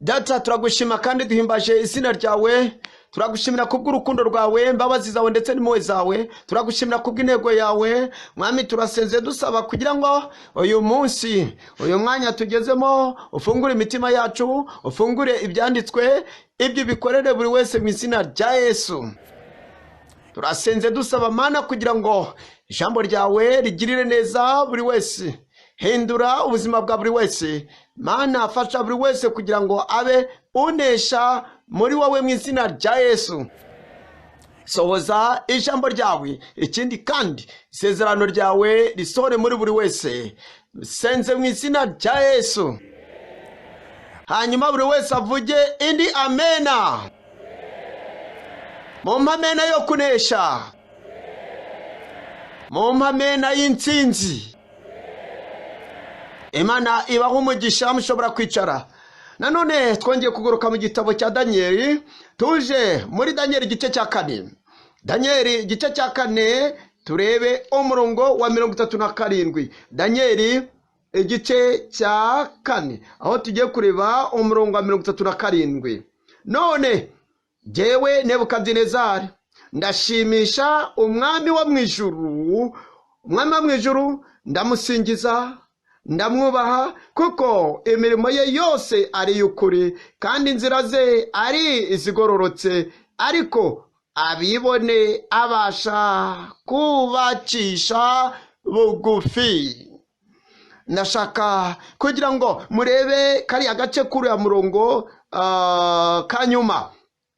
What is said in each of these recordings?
Data, turagushima kandi duhimbaje izina ryawe. Turagushimira kubw'urukundo rwawe, imbabazi zawe ndetse n'impuhwe zawe. Turagushimira kubw'intego yawe, Mwami. Turasenze dusaba kugira ngo uyu munsi, uyu mwanya tugezemo, ufungure imitima yacu, ufungure ibyanditswe, ibyo bikorere buri wese mu izina rya Yesu. Turasenze dusaba, Mana, kugira ngo ijambo ryawe rigirire neza buri wese. Hindura ubuzima bwa buri wese, Mana. Fasha buri wese kugira ngo abe unesha muri wowe mu izina rya Yesu. Sohoza ijambo ryawe, ikindi kandi isezerano ryawe risohore muri buri wese. Senze mu izina rya Yesu. Hanyuma buri wese avuge indi amena. Mu mpamena yo kunesha, mu mpamena y'intsinzi. Imana ibaha umugisha, mushobora kwicara. Nanone twongeye kugaruka mu gitabo cya Daniyeli, tuje muri Daniyeli igice cya 4. Daniyeli igice cya 4, turebe umurongo wa 37. Daniyeli igice cya 4, aho tugiye kureba umurongo wa 37. None jyewe Nebukadinezari ndashimisha umwami wo mu ijuru, umwami wo mu ijuru ndamusingiza, ndamwubaha, kuko imirimo ye yose ari iy'ukuri kandi inzira ze ari izigororotse, ariko abibone abasha kubacisha bugufi. Ndashaka kugira ngo murebe kariya gace k'uriya murongo ka nyuma.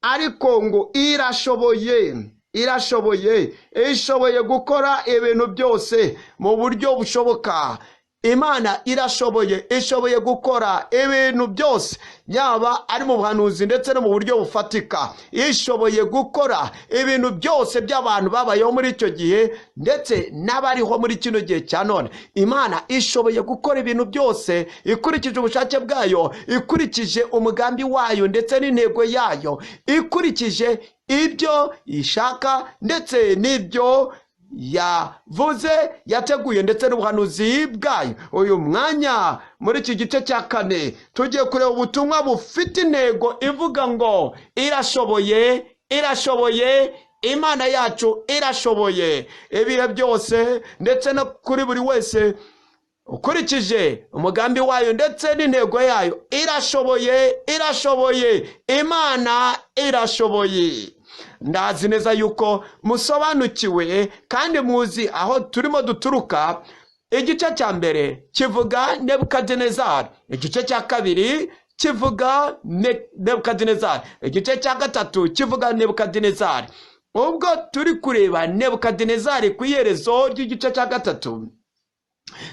Ariko ngo irashoboye, irashoboye, ishoboye gukora ibintu byose mu buryo bushoboka. Imana irashoboye, ishoboye gukora ibintu byose, yaba ari mu buhanuzi ndetse no mu buryo bufatika. Ishoboye gukora ibintu byose by'abantu babayeho muri icyo gihe ndetse n'abariho muri kino gihe cya none. Imana ishoboye gukora ibintu byose ikurikije ubushake bwayo, ikurikije umugambi wayo ndetse n'intego yayo, ikurikije ibyo ishaka ndetse n'ibyo yavuze, yateguye, ndetse n'ubuhanuzi bwayo. Uyu mwanya, muri iki gice cya 4, tugiye kureba ubutumwa bufite intego ivuga ngo irashoboye, irashoboye, Imana yacu irashoboye ibihe byose ndetse no kuri buri wese ukurikije umugambi wayo ndetse n'intego yayo. Irashoboye, irashoboye, Imana irashoboye. Ndazi neza yuko musobanukiwe kandi muzi aho turimo duturuka. Igice cya mbere kivuga Nebukadinezari, igice cya kabiri kivuga Nebukadinezari, igice cya gatatu kivuga Nebukadinezari. Ubwo turi kureba Nebukadinezari ku iherezo ry'igice cya gatatu,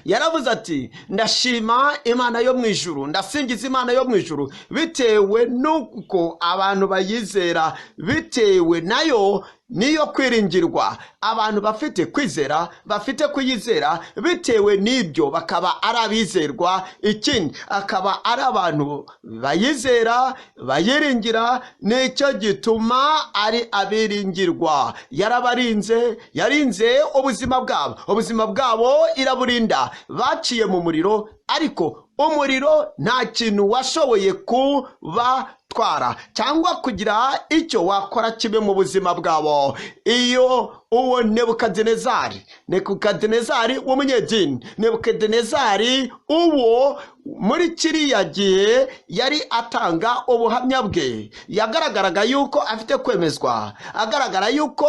yaravuze ati: "Ndashima Imana yo mu ijuru, ndasingiza Imana yo mu ijuru, bitewe n'uko abantu bayizera, bitewe nayo niyo kwiringirwa." Abantu bafite kwizera, bafite kuyizera, bitewe n'ibyo bakaba ari abizerwa. Ikindi akaba ari abantu bayizera, bayiringira, nicyo gituma ari abiringirwa. Yarabarinze, yarinze ubuzima bwabo, ubuzima bwabo iraburinda. Baciye mu muriro, ariko umuriro nta kintu washoboye kubatwara cyangwa kugira icyo wakora kibe mu buzima bwabo. Iyo uwo Nebukadinezari, Nebukadinezari w'umunyedini, Nebukadinezari uwo muri kiriya gihe yari atanga ubuhamya bwe, yagaragaraga yuko afite kwemezwa, agaragara yuko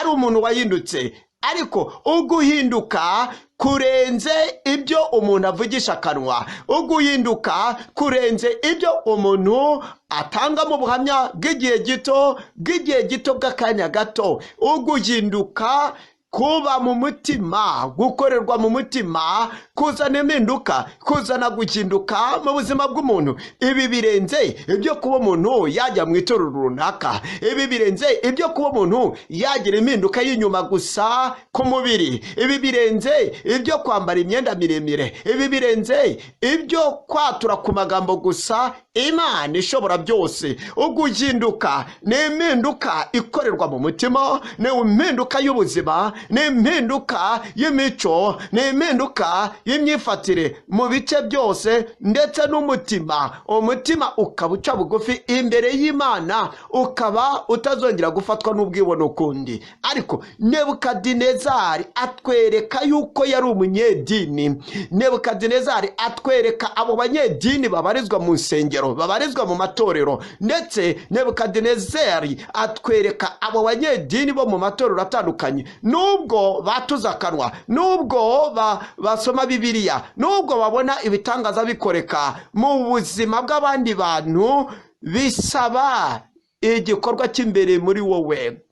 ari umuntu wahindutse. Ariko uguhinduka kurenze ibyo umuntu avugisha akanwa, uguhinduka kurenze ibyo umuntu atanga mu buhamya bw'igihe gito, bw'igihe gito, bw'akanya gato. Uguhinduka kuba mu mutima, gukorerwa mu mutima, kuzana impinduka, kuzana guhinduka mu buzima bw'umuntu. Ibi birenze ibyo kuba umuntu yajya mu itorero runaka. Ibi birenze ibyo kuba umuntu yagira impinduka y'inyuma gusa ku mubiri. Ibi birenze ibyo kwambara imyenda miremire. Ibi birenze ibyo kwatura ku magambo gusa. Imana ishobora byose. Uguhinduka ni impinduka ikorerwa mu mutima, ni impinduka y'ubuzima, ni impinduka y'imico, ni impinduka y'imyifatire mu bice byose, ndetse n'umutima, umutima ukaba uca bugufi imbere y'Imana, ukaba utazongera gufatwa n'ubwibone ukundi. Ariko Nebukadinezari atwereka yuko yari umunyedini. Nebukadinezari atwereka abo banyedini babarizwa mu nsengero, babarizwa mu matorero, ndetse Nebukadinezari atwereka abo banyedini bo mu matorero atandukanye, nubwo batuza akanwa, nubwo basoma Bibiliya, nubwo babona ibitangaza bikoreka mu buzima bw'abandi bantu, bisaba igikorwa cy'imbere muri wowe,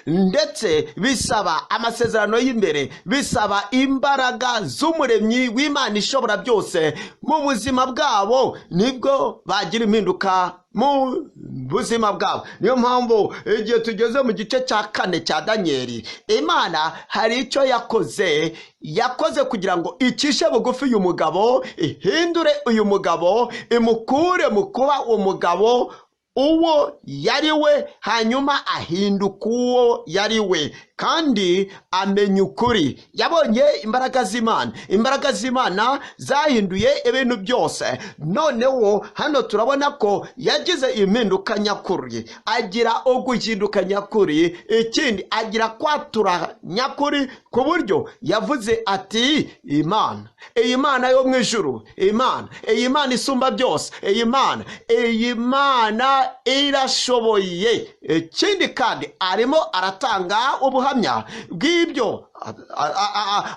ndetse bisaba amasezerano y'imbere, bisaba imbaraga z'umuremyi w'Imana ishobora byose mu buzima bwabo, nibwo bagira impinduka mu buzima bwabo. Niyo mpamvu igihe tugeze mu gice cya 4 cya Daniyeli, Imana hari icyo yakoze kugira ngo icishe bugufi uyu mugabo, ihindure uyu mugabo, imukure mu kuba umugabo uwo yari we, hanyuma ahinduka uwo yari we, kandi amenya ukuri. Yabonye imbaraga z'Imana, imbaraga z'Imana zahinduye ibintu byose. Noneho hano turabona ko yagize impinduka nyakuri, agira uguhinduka nyakuri, ikindi agira kwatura nyakuri, ku buryo yavuze ati Imana, iyi Mana yo mu ijuru, Imana, iyi Mana isumba byose, iyi Mana, iyi Mana irashoboye. Ikindi kandi arimo aratanga ubuhamya bw'ibyo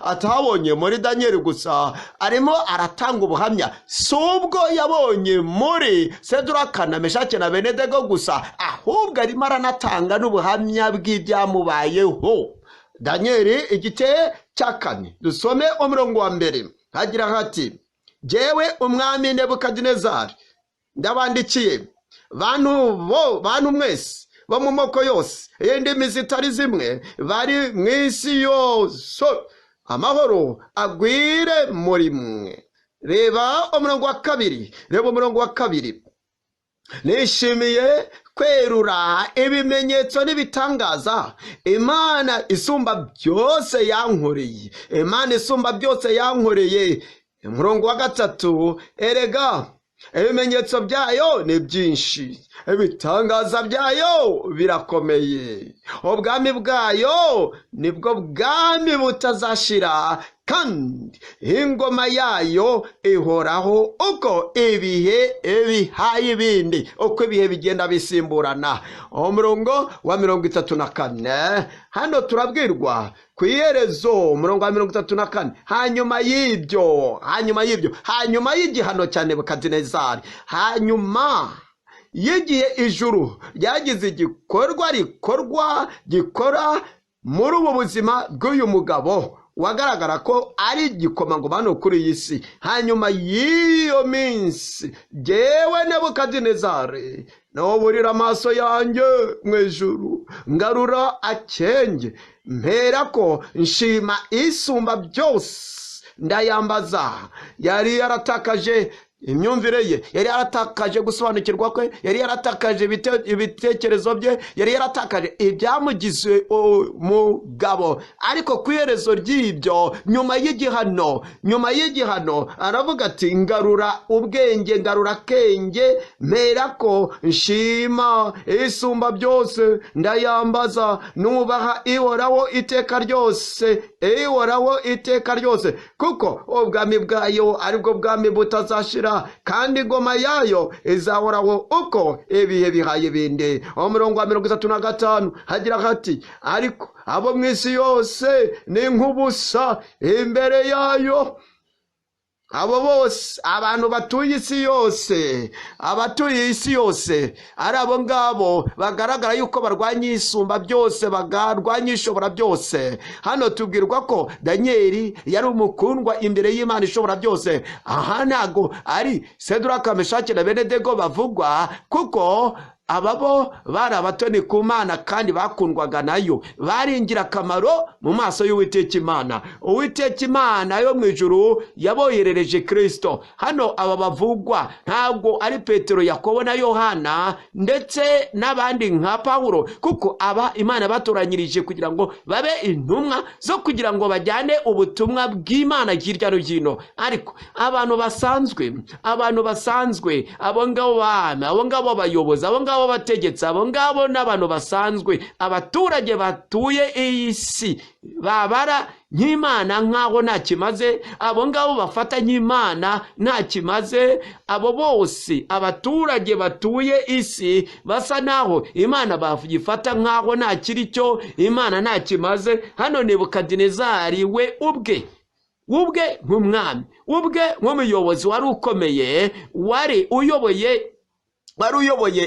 atabonye muri Daniyeli gusa, arimo aratanga ubuhamya si ubwo yabonye muri Seduraka na Meshaki na Abedenego gusa, ahubwo arimo aranatanga n'ubuhamya bw'ibyamubayeho. Daniyeli igice cya 4, dusome umurongo wa 1, hagira hati: jyewe umwami Nebukadinezari ndabandikiye bantu mwese bo mu moko yose y'indimi zitari zimwe bari mu isi yose, amahoro agwire muri mwe. Reba umurongo wa 2, reba umurongo wa 2. Nishimiye kwerura ibimenyetso n'ibitangaza Imana isumba byose yankoreye, Imana isumba byose yankoreye. Umurongo wa 3, erega ibimenyetso byayo ni byinshi, ibitangaza byayo birakomeye, ubwami bwayo nibwo bwami butazashira, kandi ingoma yayo ihoraho uko ibihe bihaye ibindi, uko ibihe bigenda bisimburana. Umurongo wa 34, hano turabwirwa ku iherezo, umurongo wa 34, hanyuma y'ibyo, hanyuma y'ibyo, hanyuma y'igihano cya Nebukadinezari, hanyuma y'igihe ijuru ryagize igikorwa rikorwa gikora muri ubu buzima bw'uyu mugabo wagaragara ko ari igikomangoma hano kuri iyi si, hanyuma y'iyo minsi jyewe Nebukadinezari nuburira amaso yanjye mu ijuru, ngarura akenge, mpera ko nshima isumba byose, ndayambaza. Yari yaratakaje imyumvire ye, yari yaratakaje gusobanukirwa kwe, yari yaratakaje ibitekerezo bye, yari yaratakaje ibyamugize umugabo. Ariko ku iherezo ry'ibyo, nyuma y'igihano, aravuga ati ngarura ubwenge, ngarura akenge, mpera ko nshima isumba byose, ndayambaza, nubaha ihoraho iteka ryose, ihoraho iteka ryose, kuko ubwami bwayo aribwo bwami butazashira, kandi ingoma yayo izahoraho uko ibihe bihaye ibindi. Umurongo wa 35 hagira hati: ariko abo mu isi yose ni nk'ubusa imbere yayo. Abo bose, abantu batuye isi yose, abatuye isi yose, ari abo ngabo bagaragara yuko barwanya isumba byose, barwanya ishobora byose. Hano tubwirwa ko Daniyeli yari umukundwa imbere y'Imana ishobora byose. Aha ntago ari Seduraka, Meshaki na Abedenego bavugwa, kuko Aba bo bari abatoni ku Mana kandi bakundwaga nayo, bari ingirakamaro mu maso y'Uwiteka Imana. Uwiteka Imana yo mu ijuru yaboherereje Kristo. Hano aba bavugwa ntabwo ari Petero, Yakobo na Yohana ndetse n'abandi nka Pawulo, kuko aba Imana batoranyirije kugira ngo babe intumwa zo kugira ngo bajyane ubutumwa bw'Imana hirya no hino. Ariko abantu basanzwe, abantu basanzwe, abo ngabo bami, abo ngabo abayobozi, abo ngabo abategetsi, abo ngabo n'abantu basanzwe, abaturage batuye iyi si babara nk'Imana nk'aho nta kimaze, abo ngabo bafata nk'Imana nta kimaze, abo bose abaturage batuye isi basa naho Imana bayifata nk'aho nta kiri cyo, Imana nta kimaze. Hano Nebukadinezari we ubwe nk'umwami, ubwe nk'umuyobozi wari ukomeye, wari uyoboye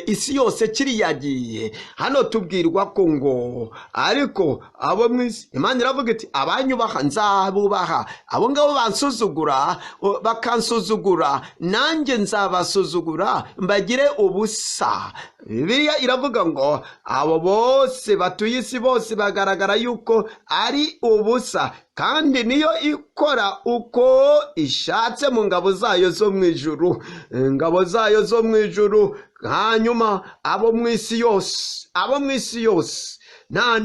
isi yose kiriya gihe. Hano tubwirwa ko ngo ariko abo mu isi, Imana iravuga iti abanyubaha nzabubaha, abo ngabo bansuzugura bakansuzugura nanjye nzabasuzugura mbagire ubusa. Bibiliya iravuga ngo abo bose batuye isi bose bagaragara yuko ari ubusa, kandi niyo ikora uko ishatse mu ngabo zayo zo mu ijuru, ingabo zayo zo mu ijuru. Hanyuma abo mu isi yose, abo mu isi yose nta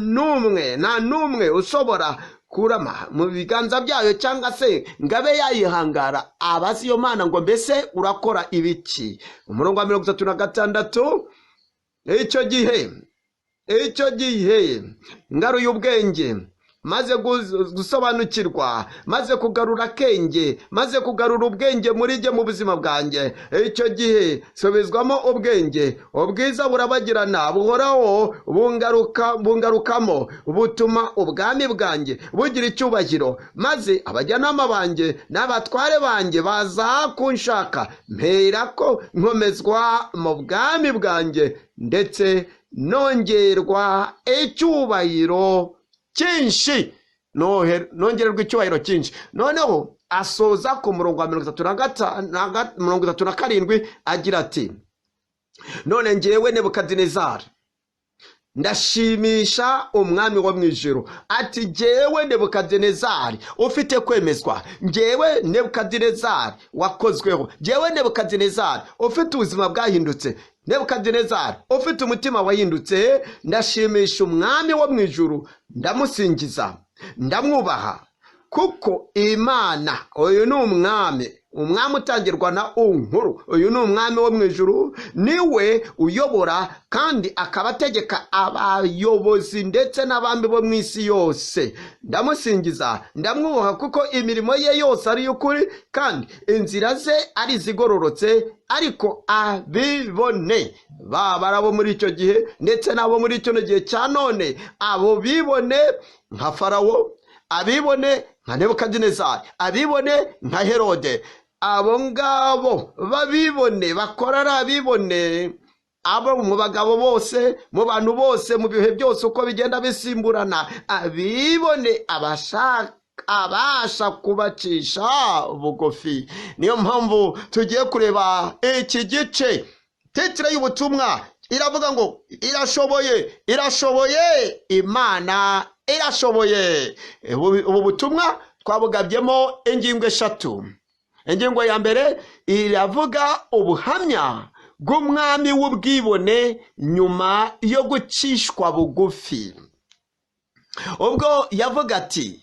n'umwe ushobora kurama mu biganza byayo cyangwa se ngabe yayihangara abazi iyo Mana ngo mbese urakora ibiki. Umurongo wa 36, icyo gihe ngaruye ubwenge, maze gusobanukirwa, maze kugarura akenge, maze kugarura ubwenge muri jye mu buzima bwanjye. Icyo gihe subizwamo ubwenge, ubwiza burabagirana buhoraho bungarukamo, butuma ubwami bwanjye bugira icyubahiro. Maze abajyanama banjye n'abatware banjye baza kunshaka, mperako nkomezwa mu bwami bwanjye, ndetse nongerwa icyubahiro cyinshi, nongererwa icyubahiro cyinshi. Noneho asoza ku murongo wa 37 agira ati none ngewe Nebukadinezari ndashimisha umwami wo mu ijuru. Ati ngewe Nebukadinezari ufite kwemezwa, ngewe Nebukadinezari wakozweho, ngewe Nebukadinezari ufite ubuzima bwahindutse, Nebukadinezari ufite umutima wahindutse, ndashimisha umwami wo mu ijuru, ndamusingiza, ndamwubaha, kuko Imana, uyu ni umwami, umwami utangirwa na U nkuru, uyu ni umwami wo mu ijuru, niwe uyobora kandi akaba ategeka abayobozi ndetse n'abami bo mu isi yose. Ndamusingiza, ndamwubaha, kuko imirimo ye yose ari iy'ukuri kandi inzira ze ari izigororotse. Ariko abibone, baba ari abo muri icyo gihe ndetse n'abo muri icyo gihe cya none, abo bibone nka Farawo, abibone nka Nebukadinezari, abibone nka Herode, abo ngabo babibone, bakora ari abibone, abo mu bagabo bose, mu bantu bose, mu bihe byose uko bigenda bisimburana, abibone abasha kubacisha bugufi. Niyo mpamvu tugiye kureba iki gice. Titire y'ubutumwa iravuga ngo irashoboye, irashoboye, Imana irashoboye. Ubu butumwa twabugabyemo ingingo eshatu. Ingingo ya mbere iravuga ubuhamya bw'umwami w'ubwibone nyuma yo gucishwa bugufi. Ubwo yavuga ati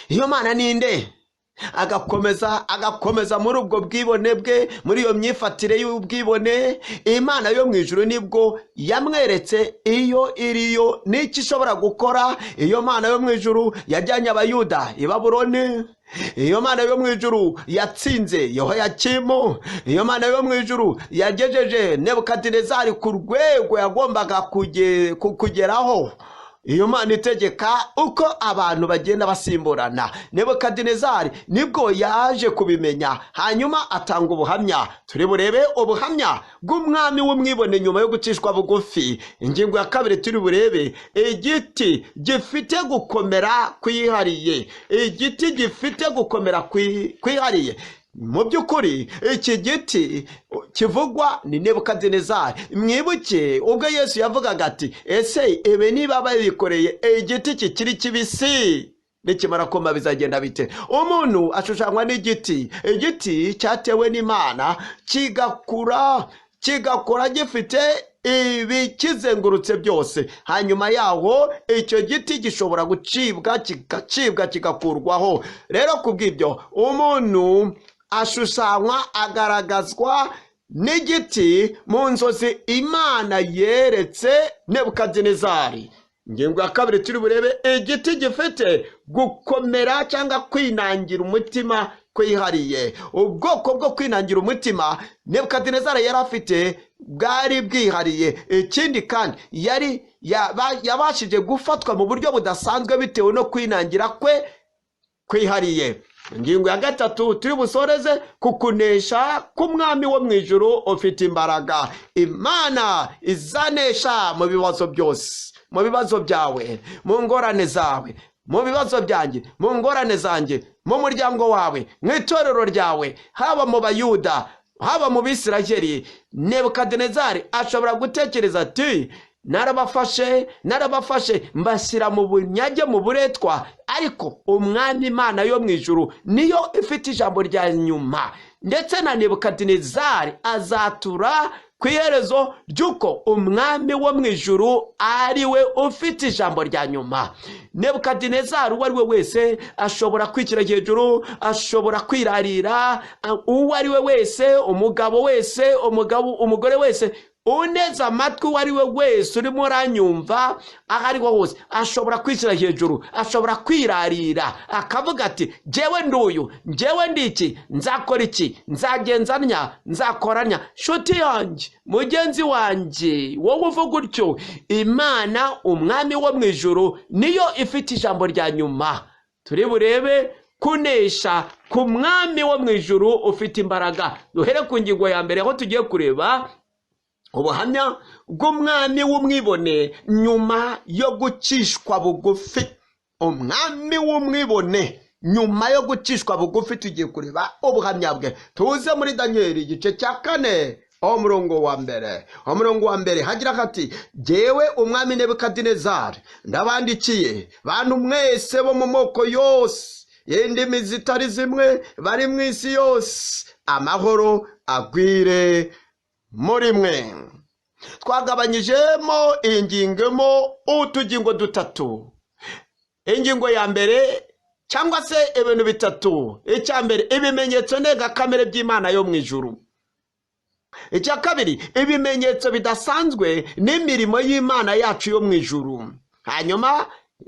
iyo Mana ninde, agakomeza muri ubwo bwibone bwe, muri iyo myifatire y'ubwibone. Imana yo mu ijuru nibwo yamweretse iyo iriyo n'icyo ishobora gukora. Iyo Mana yo mu ijuru yajyanye Abayuda i Babuloni, iyo Mana yo mu ijuru yatsinze Yehoyakimu, iyo Mana yo mu ijuru yagejeje Nebukadinezari ku rwego yagombaga kugeraho. Iyo Mana itegeka uko abantu bagenda basimburana. Nebukadinezari nibwo yaje kubimenya, hanyuma atanga ubuhamya. Turi burebe ubuhamya bw'umwami w'umwibone nyuma yo gucishwa bugufi. Ingingo ya kabiri turi burebe igiti gifite gukomera kwihariye, igiti gifite gukomera kwihariye. Mu by'ukuri iki giti kivugwa ni Nebukadinezari. Mwibuke ubwo Yesu yavugaga ati ese ibi niba babikoreye igiti kikiri kibisi, nikimara kuma bizagenda bite? Umuntu ashushanywa n'igiti, igiti cyatewe n'Imana kigakura, kigakura gifite ibikizengurutse byose. Hanyuma yaho icyo giti gishobora gucibwa, kigacibwa, kigakurwaho. Rero kubw'ibyo umuntu ashushanywa, agaragazwa n'igiti mu nzozi Imana yeretse Nebukadinezari. Ingingo ya kabiri turi burebe igiti gifite gukomera cyangwa kwinangira umutima kwihariye. Ubwoko bwo kwinangira umutima Nebukadinezari yari afite bwari bwihariye. Ikindi kandi yari yabashije gufatwa mu buryo budasanzwe bitewe no kwinangira kwe kwihariye. Ingingo ya gatatu turi busoreze ku kunesha k'umwami wo mu ijuru ufite imbaraga. Imana izanesha mu bibazo byose, mu bibazo byawe, mu ngorane zawe, mu bibazo byanjye, mu ngorane zanjye, mu muryango wawe, mu itorero ryawe, haba mu Bayuda, haba mu Bisirayeli. Nebukadinezari ashobora gutekereza ati narabafashe, narabafashe mbashyira mu bunyage, mu buretwa, ariko umwami Imana yo mu ijuru niyo ifite ijambo rya nyuma. Ndetse na Nebukadinezari azatura ku iherezo ry'uko umwami wo mu ijuru ari we ufite ijambo rya nyuma. Nebukadinezari uwo ari we wese ashobora kwishyira hejuru, ashobora kwirarira, uwo ari we wese, umugabo wese, umugore wese uneze amatwi, uwo ari we wese urimo uranyumva aho ari ho hose, ashobora kwishyira hejuru, ashobora kwirarira, akavuga ati njyewe nduyu, njyewe ndi iki, nzakora iki, nzagenza ntya, nzakora ntya. Nshuti yanjye, mugenzi wanjye, wowe uvuga utyo, Imana umwami wo mu ijuru niyo ifite ijambo rya nyuma. Turi burebe kunesha ku mwami wo mu ijuru ufite imbaraga. Duhere ku ngingo ya mbere aho tugiye kureba ubuhamya bw'umwami w'umwibone nyuma yo gucishwa bugufi. Umwami w'umwibone nyuma yo gucishwa bugufi, tugiye kureba ubuhamya bwe. Tuze muri Daniyeli igice cya 4 umurongo wa mbere. Umurongo wa mbere hagira hati jyewe umwami Nebukadinezari ndabandikiye bantu mwese bo mu moko yose y'indimi zitari zimwe bari mu isi yose, amahoro agwire muri mwe. Twagabanyijemo ingingemo utugingo dutatu. Ingingo ya mbere cyangwa se ibintu bitatu. Icya mbere, ibimenyetso ndengakamere by'Imana yo mu ijuru. Icya kabiri, ibimenyetso bidasanzwe n'imirimo y'Imana yacu yo mu ijuru. Hanyuma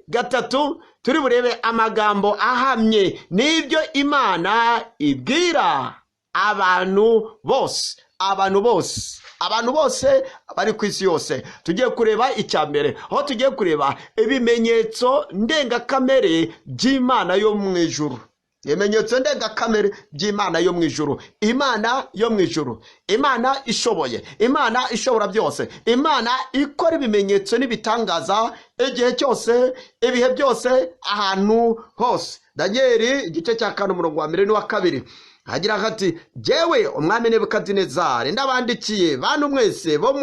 gatatu, turi burebe amagambo ahamye n'ibyo Imana ibwira abantu bose, abantu bose, abantu bose bari ku isi yose. Tugiye kureba icya mbere aho tugiye kureba ibimenyetso ndengakamere by'Imana yo mu ijuru. Ibimenyetso ndengakamere by'Imana yo mu ijuru. Imana yo mu ijuru, Imana ishoboye, Imana ishobora byose, Imana ikora ibimenyetso n'ibitangaza igihe cyose, ibihe byose, ahantu hose. Daniyeli igice cya 4 umurongo wa mbere n'uwa kabiri hagira hati jyewe umwami Nebukadinezari ndabandikiye bantu mwese bo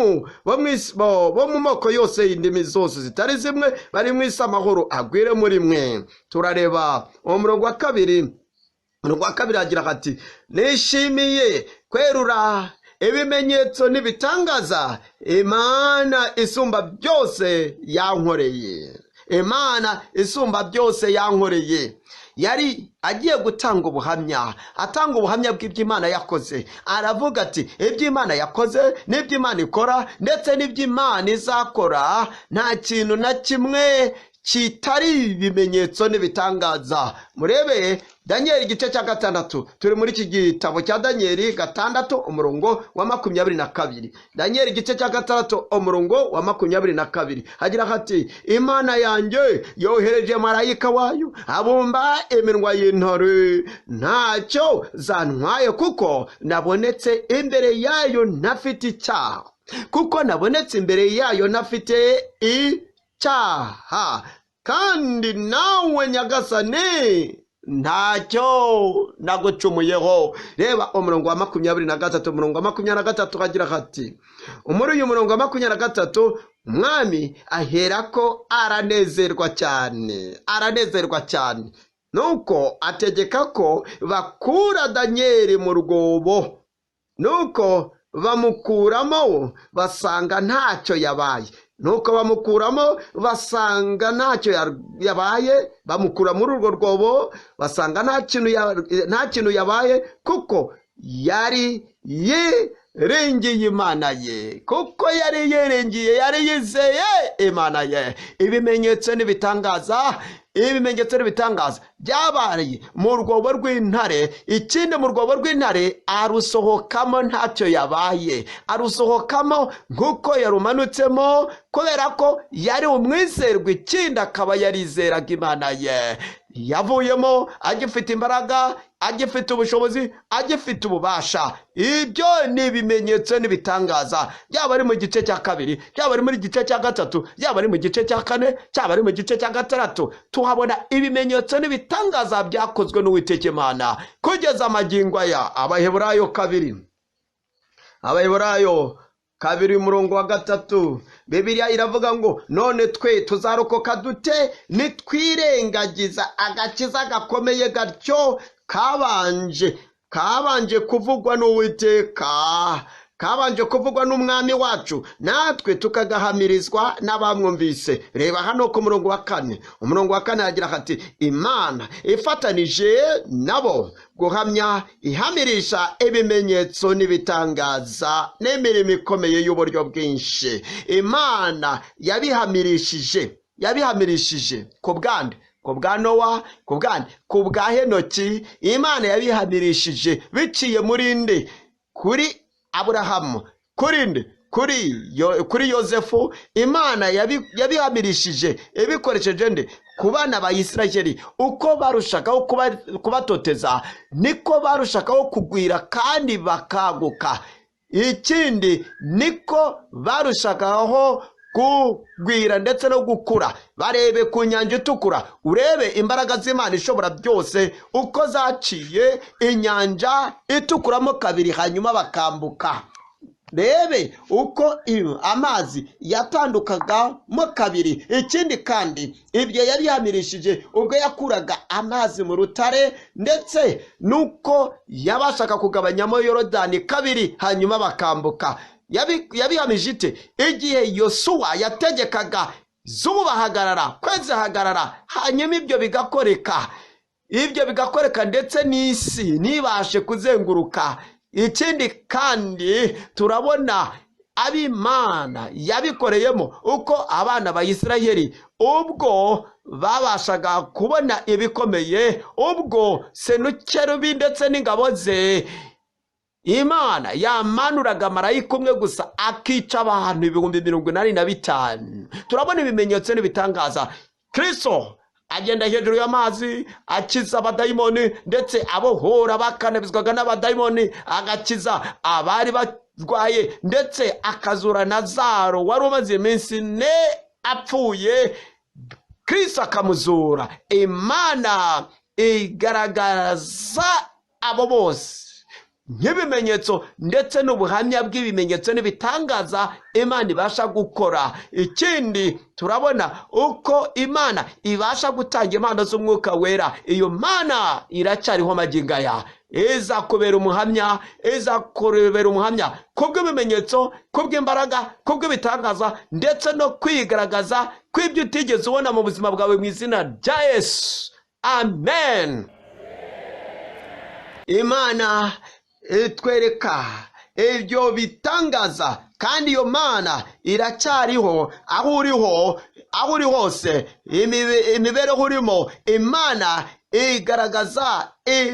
mu moko yose y'indimi zose zitari zimwe bari mu isi, amahoro agwire muri mwe. Turareba umurongo wa kabiri. Umurongo wa kabiri hagira hati nishimiye kwerura ibimenyetso n'ibitangaza Imana isumba byose yankoreye. Imana isumba byose yankoreye. Yari agiye gutanga ubuhamya, atanga ubuhamya bw'iby'Imana yakoze. Aravuga ati iby'Imana yakoze n'iby'Imana ikora ndetse n'iby'Imana izakora, nta kintu na kimwe kitari ibimenyetso n'ibitangaza. Murebe Daniyeli igice cya 6, turi muri iki gitabo cya Daniyeli 6 umurongo wa 22. Daniyeli igice cya 6 umurongo wa 22 hagira hati Imana yanjye yohereje marayika wayo abumba iminwa y'intare, ntacyo zantwaye kuko nabonetse imbere yayo ntafite icyaha, kuko nabonetse imbere yayo ntafite icyaha. Kandi nawe Nyagasani Ntacyo nagucumuyeho. Reba umurongo wa 23, umurongo wa 23 hagira hati, muri uyu murongo wa 23 umwami aherako aranezerwa cyane, aranezerwa cyane. Nuko ategeka ko bakura Daniyeli mu rwobo. Nuko bamukuramo basanga ntacyo yabaye. Nuko bamukuramo basanga ntacyo yabaye, bamukura muri urwo rwobo basanga nta kintu yabaye, kuko yari yiringiye Imana ye, kuko yari yiringiye, yari yizeye Imana ye. Ibimenyetso n'ibitangaza, ibimenyetso n'ibitangaza byabaye mu rwobo rw'intare. Ikindi, mu rwobo rw'intare arusohokamo ntacyo yabaye, arusohokamo nk'uko yarumanutsemo, kubera ko yari umwizerwa. Ikindi akaba yarizeraga Imana ye. Yavuyemo agifite imbaraga, agifite ubushobozi, agifite ububasha. Ibyo ni ibimenyetso n'ibitangaza, byaba ari mu gice cya 2, byaba ari muri gice cya 3, byaba ari mu gice cya 4, cyaba ari mu gice cya 6, tuhabona ibimenyetso n'ibitangaza byakozwe n'Uwiteka Imana kugeza amagingo aya. Abaheburayo 2, Abaheburayo 2 umurongo wa 3, Bibiliya iravuga ngo none twe tuzarokoka dute nitwirengagiza agakiza gakomeye gatyo kabanje kuvugwa n'Uwiteka, kabanje kuvugwa n'umwami wacu, natwe tukagahamirizwa n'abamwumvise. Reba hano ku murongo wa 4, umurongo wa 4 agira ati Imana ifatanije nabo guhamya ihamirisha ibimenyetso n'ibitangaza n'imirimo ikomeye y'uburyo bwinshi. Imana yabihamirishije, yabihamirishije ku bwande, ku bwa Nowa, ku bwande, ku bwa Henoki. Imana yabihamirishije biciye muri nde? Kuri Aburahamu, kuri nde? Kuri Yosefu. Imana yabihamirishije ibikoresheje nde? Ku bana ba Isirayeli. Uko barushakaho kubatoteza niko barushakaho kugwira kandi bakaguka. Ikindi niko barushakaho kugwira ndetse no gukura. Barebe ku nyanja itukura, urebe imbaraga z'Imana ishobora byose uko zaciye inyanja itukuramo kabiri hanyuma bakambuka. Rebe uko amazi yatandukagamo kabiri. Ikindi kandi ibyo yabihamirishije ubwo yakuraga amazi mu rutare, ndetse nuko yabashaga kugabanyamo Yorodani kabiri hanyuma bakambuka. Yabihamije ite? Igihe Yosuwa yategekaga zuba hagarara, kwezi hagarara, hanyuma ibyo bigakoreka, ibyo bigakoreka ndetse n'isi ntibashe kuzenguruka. Ikindi kandi turabona ab'Imana yabikoreyemo uko abana ba Isirayeli ubwo babashaga kubona ibikomeye, ubwo Senakeribu ndetse n'ingabo ze, Imana yamanuraga marayika umwe gusa akica abantu 85,000. Turabona ibimenyetso n'ibitangaza. Kristo agenda hejuru y'amazi akiza abadayimoni, ndetse abohora bakanabizwaga n'abadayimoni, agakiza abari barwaye, ndetse akazura Nazaro wari umaze iminsi 4 apfuye, Kristo akamuzura. Imana igaragaza abo bose nk'ibimenyetso ndetse n'ubuhamya bw'ibimenyetso n'ibitangaza Imana ibasha gukora. Ikindi turabona uko Imana ibasha gutanga impano z'umwuka wera. Iyo Mana iracyariho magingo aya, iza kubera umuhamya, iza kubera umuhamya kubw'ibimenyetso, kubw'imbaraga, kubw'ibitangaza, ndetse no kwigaragaza kw'ibyo utigeze ubona mu buzima bwawe, mu izina rya Yesu, amen. Imana itwereka ibyo bitangaza, kandi iyo Mana iracyariho aho uriho, aho uri hose, imibereho urimo, Imana igaragaza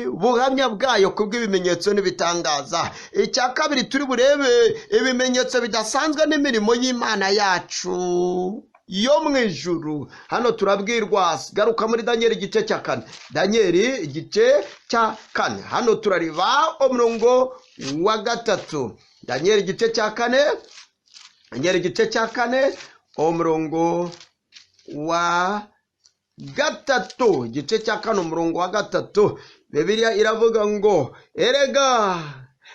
ubuhamya bwayo kubw'ibimenyetso n'ibitangaza. Icya kabiri turi burebe ibimenyetso bidasanzwe n'imirimo y'Imana yacu yo mu ijuru. Hano turabwirwa, garuka muri Daniel igice cya 4, Daniel igice cya 4, hano turareba umurongo wa 3. Daniel igice cya 4, Daniel igice cya 4, umurongo wa 3, igice cya 4 umurongo wa 3, Bibiliya iravuga ngo erega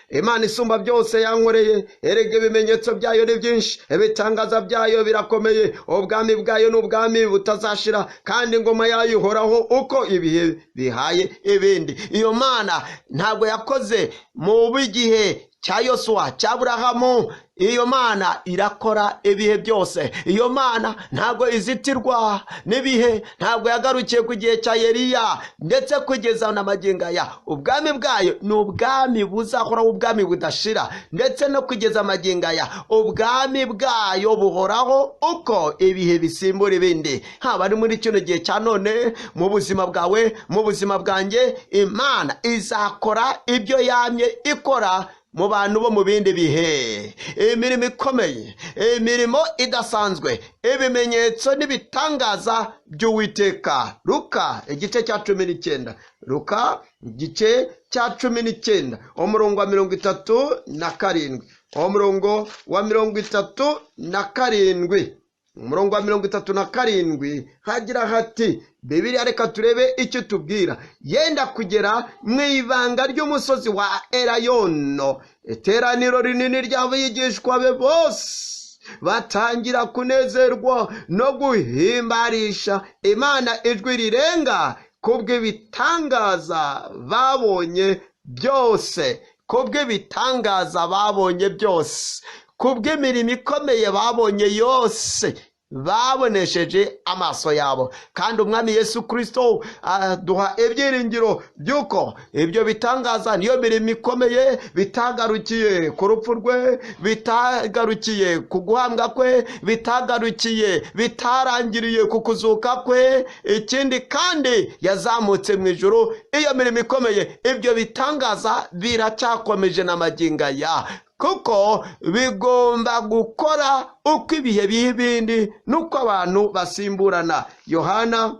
Imana isumba byose yankoreye, erega ibimenyetso byayo ni byinshi, ibitangaza byayo birakomeye, ubwami bwayo ni ubwami butazashira, kandi ingoma yayo ihoraho uko ibihe bihaye ibindi. Iyo Mana ntabwo yakoze mu b'igihe cya Yosuwa, cya Aburahamu. Iyo Mana irakora ibihe byose. Iyo Mana ntabwo izitirwa n'ibihe, ntabwo yagarukiye ku gihe cya Eliya ndetse kugeza na magingo aya. Ubwami bwayo ni ubwami buzahoraho, ubwami budashira, ndetse no kugeza magingo aya ubwami bwayo buhoraho uko ibihe bisimbura ibindi. Haba ari muri kino gihe cya none, mu buzima bwawe, mu buzima bwanjye, Imana izakora ibyo yamye ikora mu bantu bo mu bindi bihe. Imirimo ikomeye, imirimo idasanzwe, ibimenyetso n'ibitangaza by'Uwiteka. Luka igice cya 19, Luka igice cya 19 umurongo wa 37, umurongo wa 37, umurongo wa 37 hagira hati, Bibiliya reka turebe icyo tubwira. Yenda kugera mu ibanga ry'umusozi wa Elayono, iteraniro rinini ry'abigishwa be bose batangira kunezerwa no guhimbarisha Imana ijwi rirenga kubw'ibitangaza babonye byose, kubw'ibitangaza babonye byose, kubw'imirimo ikomeye babonye yose babonesheje amaso yabo. Kandi Umwami Yesu Kristo aduha ibyiringiro by'uko ibyo bitangaza, niyo mirimo ikomeye, bitagarukiye ku rupfu rwe, bitagarukiye ku guhambwa kwe, bitagarukiye, bitarangiriye ku kuzuka kwe. Ikindi kandi yazamutse mu ijuru. Iyo mirimo ikomeye, ibyo bitangaza biracyakomeje na magingo aya, kuko bigomba gukora uko ibihe biha ibindi n'uko abantu basimburana. Yohana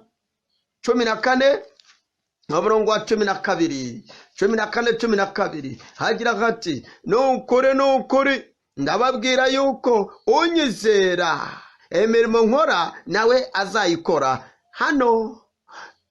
14 umurongo wa 12, 14:12 hagira hati, ni ukuri ni ukuri ndababwira yuko unyizera imirimo nkora nawe azayikora. Hano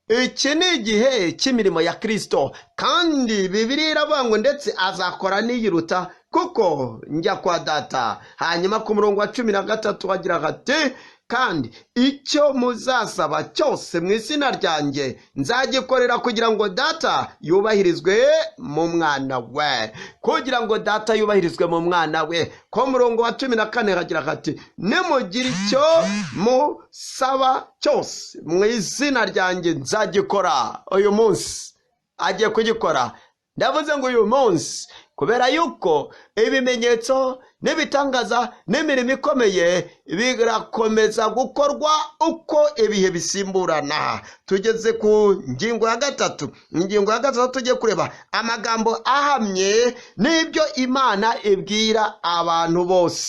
iki ni igihe cy'imirimo ya Kristo, kandi Bibiliya iravuga ngo ndetse azakora n'iyiruta, kuko njya kwa Data. Hanyuma ku murongo wa 13 hagira hati, kandi icyo muzasaba cyose mu izina ryanjye nzagikorera kugira ngo Data yubahirizwe mu mwana we, kugira ngo Data yubahirizwe mu mwana we. Ku murongo wa 14 hagira hati, nimugira icyo musaba cyose mu izina ryanjye nzagikora. Uyu munsi agiye kugikora. Ndavuze ngo uyu munsi, kubera yuko ibimenyetso n'ibitangaza n'imirimo ikomeye birakomeza gukorwa uko ibihe bisimburana. Tugeze ku ngingo ya 3. Ingingo ya 3 tugiye kureba amagambo ahamye n'ibyo Imana ibwira abantu bose.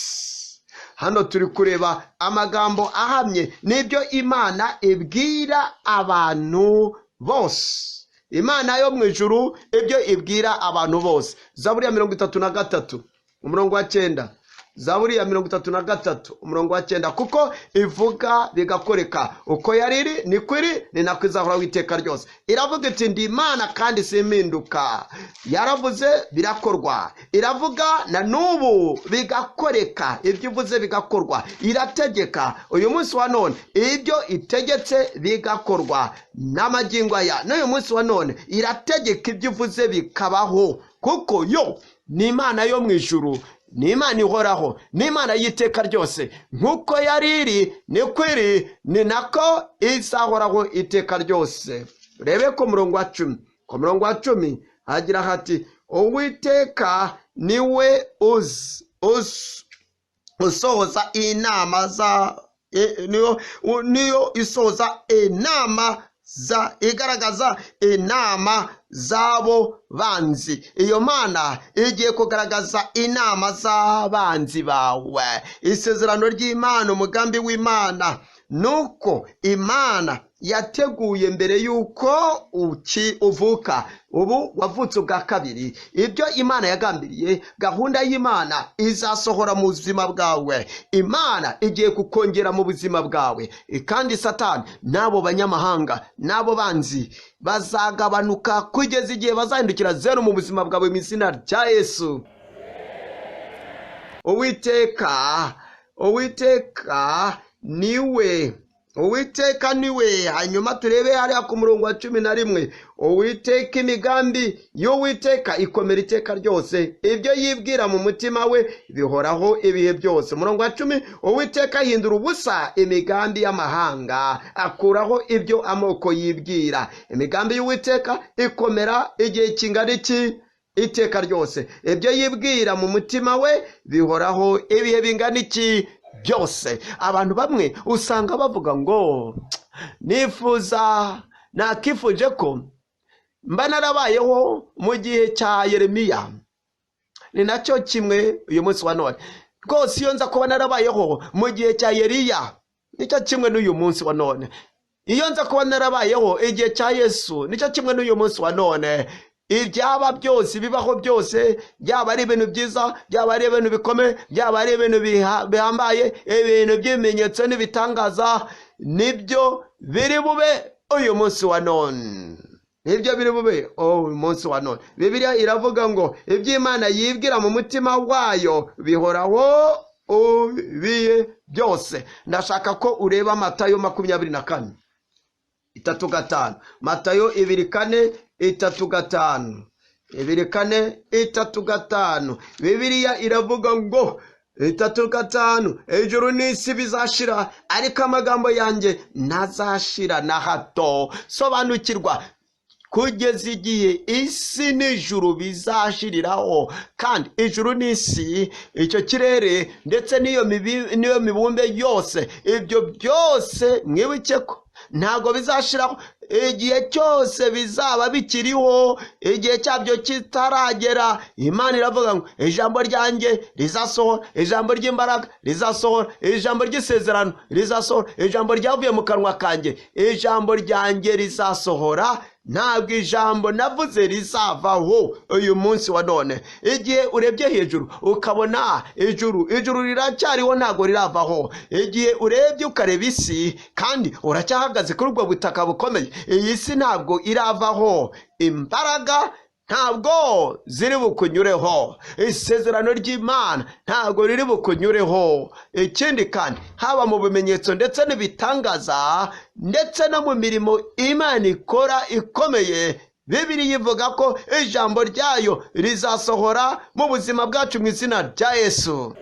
Hano turi kureba amagambo ahamye n'ibyo Imana ibwira abantu bose. Imana yo mu ijuru ibyo ibwira abantu bose. Zaburi ya 33 umurongo wa 9, Zaburi ya 33 umurongo wa 9, kuko ivuga bigakoreka, uko yari iri niko iri, ni nako izahoraho iteka ryose. Iravuga iti ndi Imana kandi simpinduka. Yaravuze birakorwa, iravuga na n'ubu bigakoreka, ibyo ivuze bigakorwa. Irategeka uyu munsi wa none, ibyo itegetse bigakorwa. N'amagingo aya n'uyu munsi wa none irategeka ibyo ivuze bikabaho, kuko yo ni Imana yo mu ijuru, ni Imana ihoraho, ni Imana y'iteka ryose. Nk'uko yari iri niko iri, ni nako izahoraho iteka ryose. Rebe ku murongo wa 10, ku murongo wa 10 hagira hati, Uwiteka niwe usohoza inama za niyo isohoza inama za, igaragaza inama z'abo banzi. Iyo Mana igiye kugaragaza inama z'abanzi bawe. Isezerano ry'Imana, umugambi w'Imana nuko Imana Yateguye mbere y'uko uvuka, ubu wavutse ubwa kabiri. Ibyo Imana yagambiriye, gahunda y'Imana izasohora mu buzima bwawe. Imana igiye kukongera mu buzima bwawe, kandi Satani n'abo banyamahanga n'abo banzi bazagabanuka kugeza igihe bazahindukira zeru mu buzima bwawe, mu izina rya Yesu. Uwiteka, Uwiteka niwe, Uwiteka niwe. Hanyuma turebe hariya ku murongo wa 11. Uwiteka, imigambi y'Uwiteka ikomera iteka ryose, ibyo yibwira mu mutima we bihoraho ibihe byose. Umurongo wa 10: Uwiteka ahindura ubusa imigambi y'amahanga, akuraho ibyo amoko yibwira. Imigambi y'Uwiteka ikomera igihe kingana iki? Iteka ryose. Ibyo yibwira mu mutima we bihoraho ibihe bingana iki? Byose. Abantu bamwe usanga bavuga ngo nifuza, nakifuje ko mba narabayeho mu gihe cya Yeremiya. Ni nacyo kimwe uyu munsi wa none rwose, iyo nza kuba narabayeho mu gihe cya Yeriya, nicyo kimwe n'uyu munsi wa none. Iyo nza kuba narabayeho igihe cya Yesu, nicyo kimwe n'uyu munsi wa none. Ibyaba byose, ibibaho byose, byaba ari ibintu byiza, byaba ari ibintu bikomeye, byaba ari ibintu bihambaye, ibintu by'ibimenyetso n'ibitangaza, nibyo biri bube uyu munsi wa none, nibyo biri bube uyu munsi wa none. Bibiliya iravuga ngo iby'Imana yibwira mu mutima wayo bihoraho ibihe byose. Ndashaka ko ureba Matayo 24, 3, 5. Matayo 2, 4, 3, 5, 2, 4, 3, 5. Bibiliya iravuga ngo 3, 5: ijuru n'isi bizashira, ariko amagambo yanjye ntazashira na hato. Sobanukirwa kugeza igihe isi n'ijuru bizashiriraho. Kandi ijuru n'isi, icyo kirere ndetse n'iyo mibumbe yose, ibyo byose mwibuke ko ntabwo bizashiraho. Igihe cyose bizaba bikiriho, igihe cyabyo kitaragera, Imana iravuga ngo ijambo ryanjye rizasohora, ijambo ry'imbaraga rizasohora, ijambo ry'isezerano rizasohora, ijambo ryavuye mu kanwa kanjye, ijambo ryanjye rizasohora. Ntabwo ijambo navuze rizavaho uyu munsi wa none. Igihe urebye hejuru ukabona ijuru, ijuru riracyariho, ntabwo riravaho. Igihe urebye ukareba isi, kandi uracyahagaze kuri ubwo butaka bukomeye, iyi si ntabwo iravaho. Imbaraga ntabwo ziri bukunyureho, isezerano ry'Imana ntabwo riri bukunyureho. Ikindi kandi, haba mu bimenyetso ndetse n'ibitangaza, ndetse no mu mirimo Imana ikora ikomeye, Bibiliya ivuga ko ijambo ryayo rizasohora mu buzima bwacu, mu izina rya Yesu.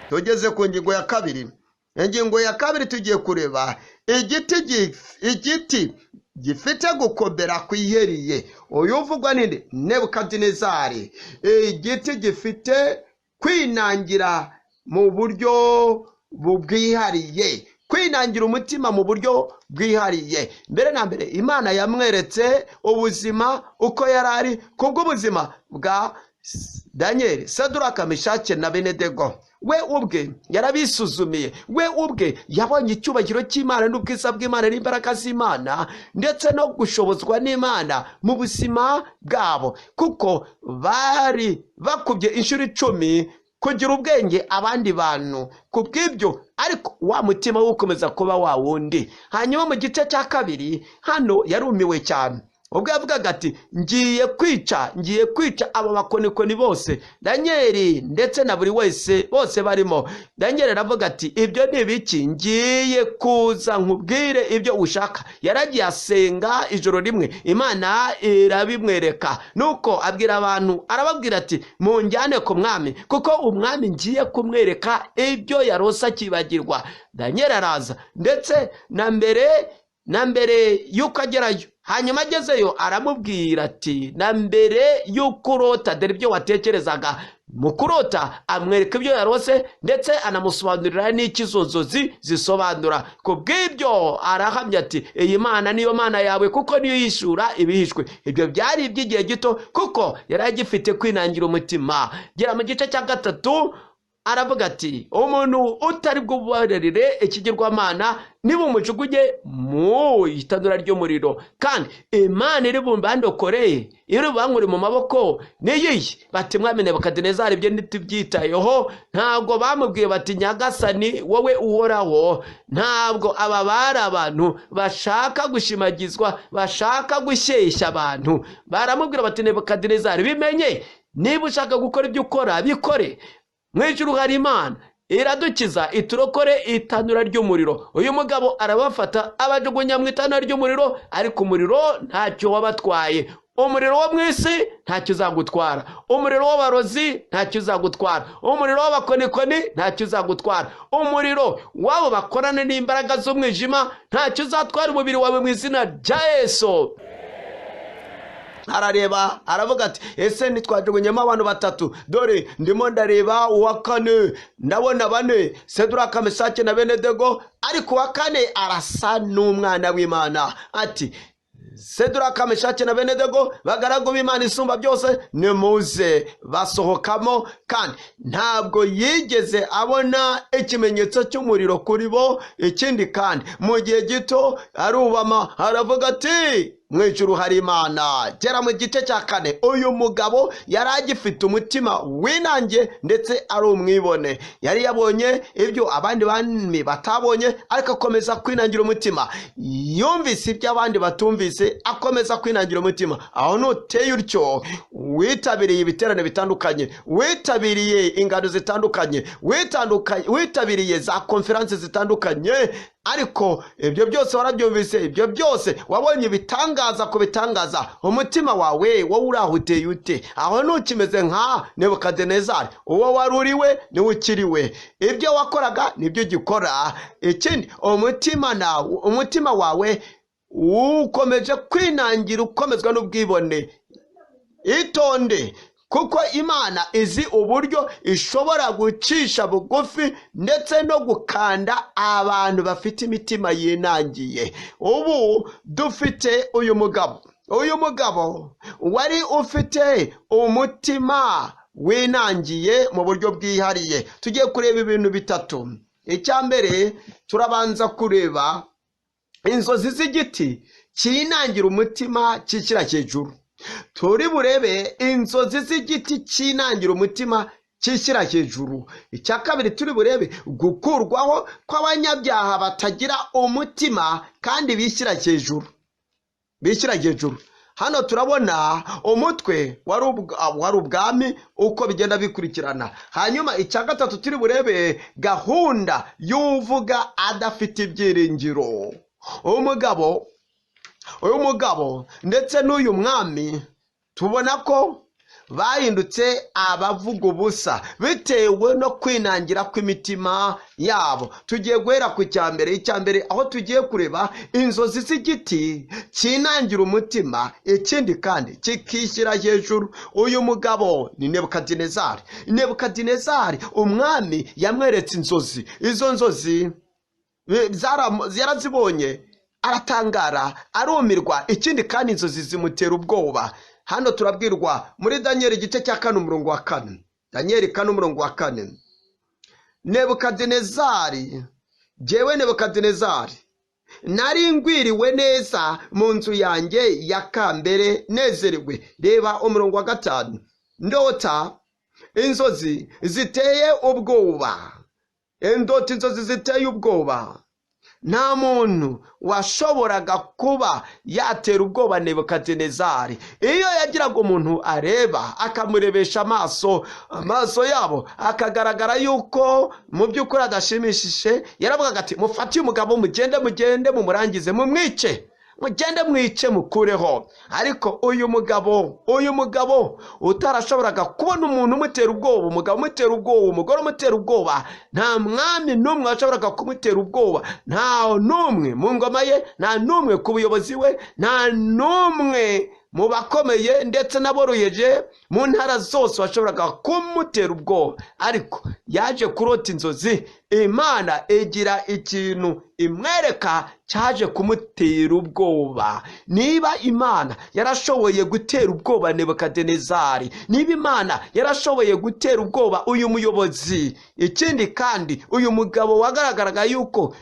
Tugeze ku ngingo ya kabiri. Ingingo ya kabiri, tugiye kureba igiti gifite gukomera kwihariye. Uyu uvugwa ninde? Nebukadinezari. Igiti gifite kwinangira mu buryo bwihariye, kwinangira umutima mu buryo bwihariye. Mbere na mbere Imana yamweretse ubuzima uko yari ari kubw'ubuzima bwa Daniel, Saduraka, Meshake na Benedego. We ubwe yarabisuzumiye, we ubwe yabonye icyubahiro cy'Imana n'ubwiza bw'Imana n'imbaraga z'Imana ndetse no gushobozwa n'Imana mu buzima bwabo, kuko bari bakubye inshuro 10 kugira ubwenge abandi bantu. Ku bw'ibyo ariko wa mutima we ukomeza kuba wa wundi. Hanyuma mu gice cya kabiri hano yarumiwe cyane, ubwo yavugaga ati ngiye kwica, ngiye kwica aba bakonikoni bose, Daniel ndetse na buri wese, bose barimo. Daniel aravuga ati ibyo ni ibiki? Ngiye kuza nkubwire ibyo ushaka. Yaragiye asenga ijoro rimwe, Imana irabimwereka. Nuko abwira abantu, arababwira ati munjyane ku mwami, kuko umwami ngiye kumwereka ibyo yarose akibagirwa. Daniel araza, ndetse na mbere y'uko agerayo. Hanyuma agezeyo aramubwira ati na mbere y'uko urota, dore ibyo watekerezaga. Mu kurota amwereka ibyo yarose, ndetse anamusobanurira n'icyo izo nzozi zisobanura. Ku bw'ibyo arahamya ati iyi Mana niyo Mana yawe, kuko niyo yishura ibihishwe. Ibyo byari iby'igihe gito, kuko yari agifite kwinangira umutima. Gera mu gice cya gatatu, Aravuga ati umuntu utari bwubarire ikigirwamana niba umujugunye mu itanura ry'umuriro, kandi Imana iri bumbandokoreye iri bubankure mu maboko niyihe? Bati mwami Nebukadinezari, ibyo ntitubyitayeho. Ntabwo bamubwiye bati nyagasani wowe uhoraho. Ntabwo aba bari abantu bashaka gushimagizwa, bashaka gushyeshya abantu. Baramubwira bati Nebukadinezari, bimenye, niba ushaka gukora ibyo ukora bikore, mu ijuru hari Imana iradukiza iturokore itanura ry'umuriro. Uyu mugabo arabafata abajugunya mu itanura ry'umuriro, ariko umuriro ntacyo wabatwaye. Umuriro wo mu isi ntacyo uzagutwara, umuriro w'abarozi ntacyo uzagutwara, umuriro w'abakonikoni ntacyo uzagutwara, umuriro w'abo bakorana n'imbaraga z'umwijima ntacyo uzatwara umubiri wawe mu izina rya Yesu. Arareba aravuga ati ese ntitwajugunyemo abantu batatu? Dore ndimo ndareba uwa kane, ndabona bane, Seduraka, Mesaki na Benedego, ariko uwa kane arasa n'umwana w'Imana. Ati Seduraka, Meshaki na Benedego, bagaragu b'Imana isumba byose, nimuze. Basohokamo, kandi ntabwo yigeze abona ikimenyetso cy'umuriro kuri bo. Ikindi kandi mu gihe gito arubama aravuga ati mu ijuru hari Imana. Gera mu gice cya kane, uyu mugabo yari agifite umutima winangiye ndetse ari umwibone. Yari yabonye ibyo abandi bami batabonye, ariko akomeza kwinangira umutima. Yumvise ibyo abandi batumvise, akomeza kwinangira umutima. Aho nuteye utyo, witabiriye ibiterane bitandukanye, witabiriye ingano zitandukanye, witabiriye za konferansi zitandukanye, ariko ibyo byose warabyumvise, ibyo byose wabonye ibitangaza ku bitangaza, umutima wawe wowe uraho uteye ute? Aho ntukimeze nka Nebukadinezari, uwo wari uriwe niwe ukiriwe, ibyo wakoraga nibyo ugikora. Ikindi umutima wawe ukomeje kwinangira, ukomezwa n'ubwibone. Itonde, kuko Imana izi uburyo ishobora gucisha bugufi ndetse no gukanda abantu bafite imitima yinangiye. Ubu dufite uyu mugabo, uyu mugabo wari ufite umutima winangiye mu buryo bwihariye. Tugiye kureba ibintu bitatu. Icya mbere, turabanza kureba inzozi z'igiti cyinangira umutima cyishyira hejuru. Turi burebe inzozi z'igiti cyinangira umutima cyishyira hejuru. Icya kabiri, turi burebe gukurwaho kw'abanyabyaha batagira umutima kandi bishyira hejuru, bishyira hejuru. Hano turabona umutwe wari ubwami uko bigenda bikurikirana. Hanyuma icya gatatu, turi burebe gahunda y'uvuga adafite ibyiringiro. Uyu mugabo ndetse n'uyu mwami tubona ko bahindutse abavuga ubusa bitewe no kwinangira kw'imitima yabo. Tugiye guhera ku cya mbere. Icya mbere aho tugiye kureba inzozi z'igiti cyinangira umutima, ikindi kandi kikishyira hejuru. Uyu mugabo ni Nebukadinezari. Nebukadinezari umwami yamweretse inzozi. Izo nzozi yarazibonye aratangara, arumirwa. Ikindi kandi inzozi zimutera ubwoba. Hano turabwirwa muri Daniel igice cya 4 umurongo wa 4. Daniel 4 umurongo wa 4. Nebukadinezari, jewe Nebukadinezari, nari ngwiriwe neza mu nzu yanjye ya kambere nezerewe. Reba umurongo wa 5. Ndota inzozi ziteye ubwoba. Ndota inzozi ziteye ubwoba. Nta muntu washoboraga kuba yatera ubwoba Nebukadinezari. Iyo yagiraga umuntu areba akamurebesha amaso, amaso yabo akagaragara yuko mu by'ukuri adashimishije, yaravugaga ati mufate umugabo mugende mugende mumurangize mumwice, mugende mwice mukureho. Ariko uyu mugabo utarashoboraga kubona umuntu umutera ubwoba, umugabo umutera ubwoba, umugore umutera ubwoba, nta mwami n'umwe washoboraga kumutera ubwoba, nta n'umwe mu ngoma ye, nta n'umwe ku buyobozi we, nta n'umwe mu bakomeye ndetse n'aboroheje mu ntara zose washoboraga kumutera ubwoba. Ariko yaje kurota inzozi, Imana igira ikintu imwereka cyaje kumutera ubwoba. Niba Imana yarashoboye gutera ubwoba Nebukadinezari, niba Imana yarashoboye gutera ubwoba uyu muyobozi, ikindi kandi uyu mugabo wagaragaraga yuko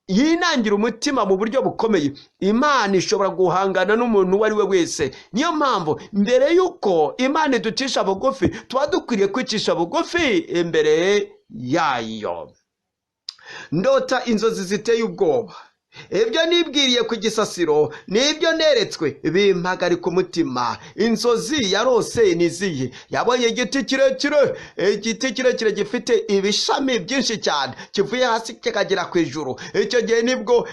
yinangira umutima mu buryo bukomeye, Imana ishobora guhangana n'umuntu uwo ari we wese. Niyo mpamvu mbere y'uko Imana iducisha bugufi, tuba dukwiriye kwicisha bugufi imbere yayo. Ndota inzozi ziteye ubwoba, ibyo nibwiriye ku gisasiro n'ibyo neretswe bimpagarika umutima. Inzozi yarose ni izihe? Yabonye igiti kirekire, igiti kirekire gifite ibishami byinshi cyane, kivuye hasi kikagera ku ijuru. Icyo gihe nibwo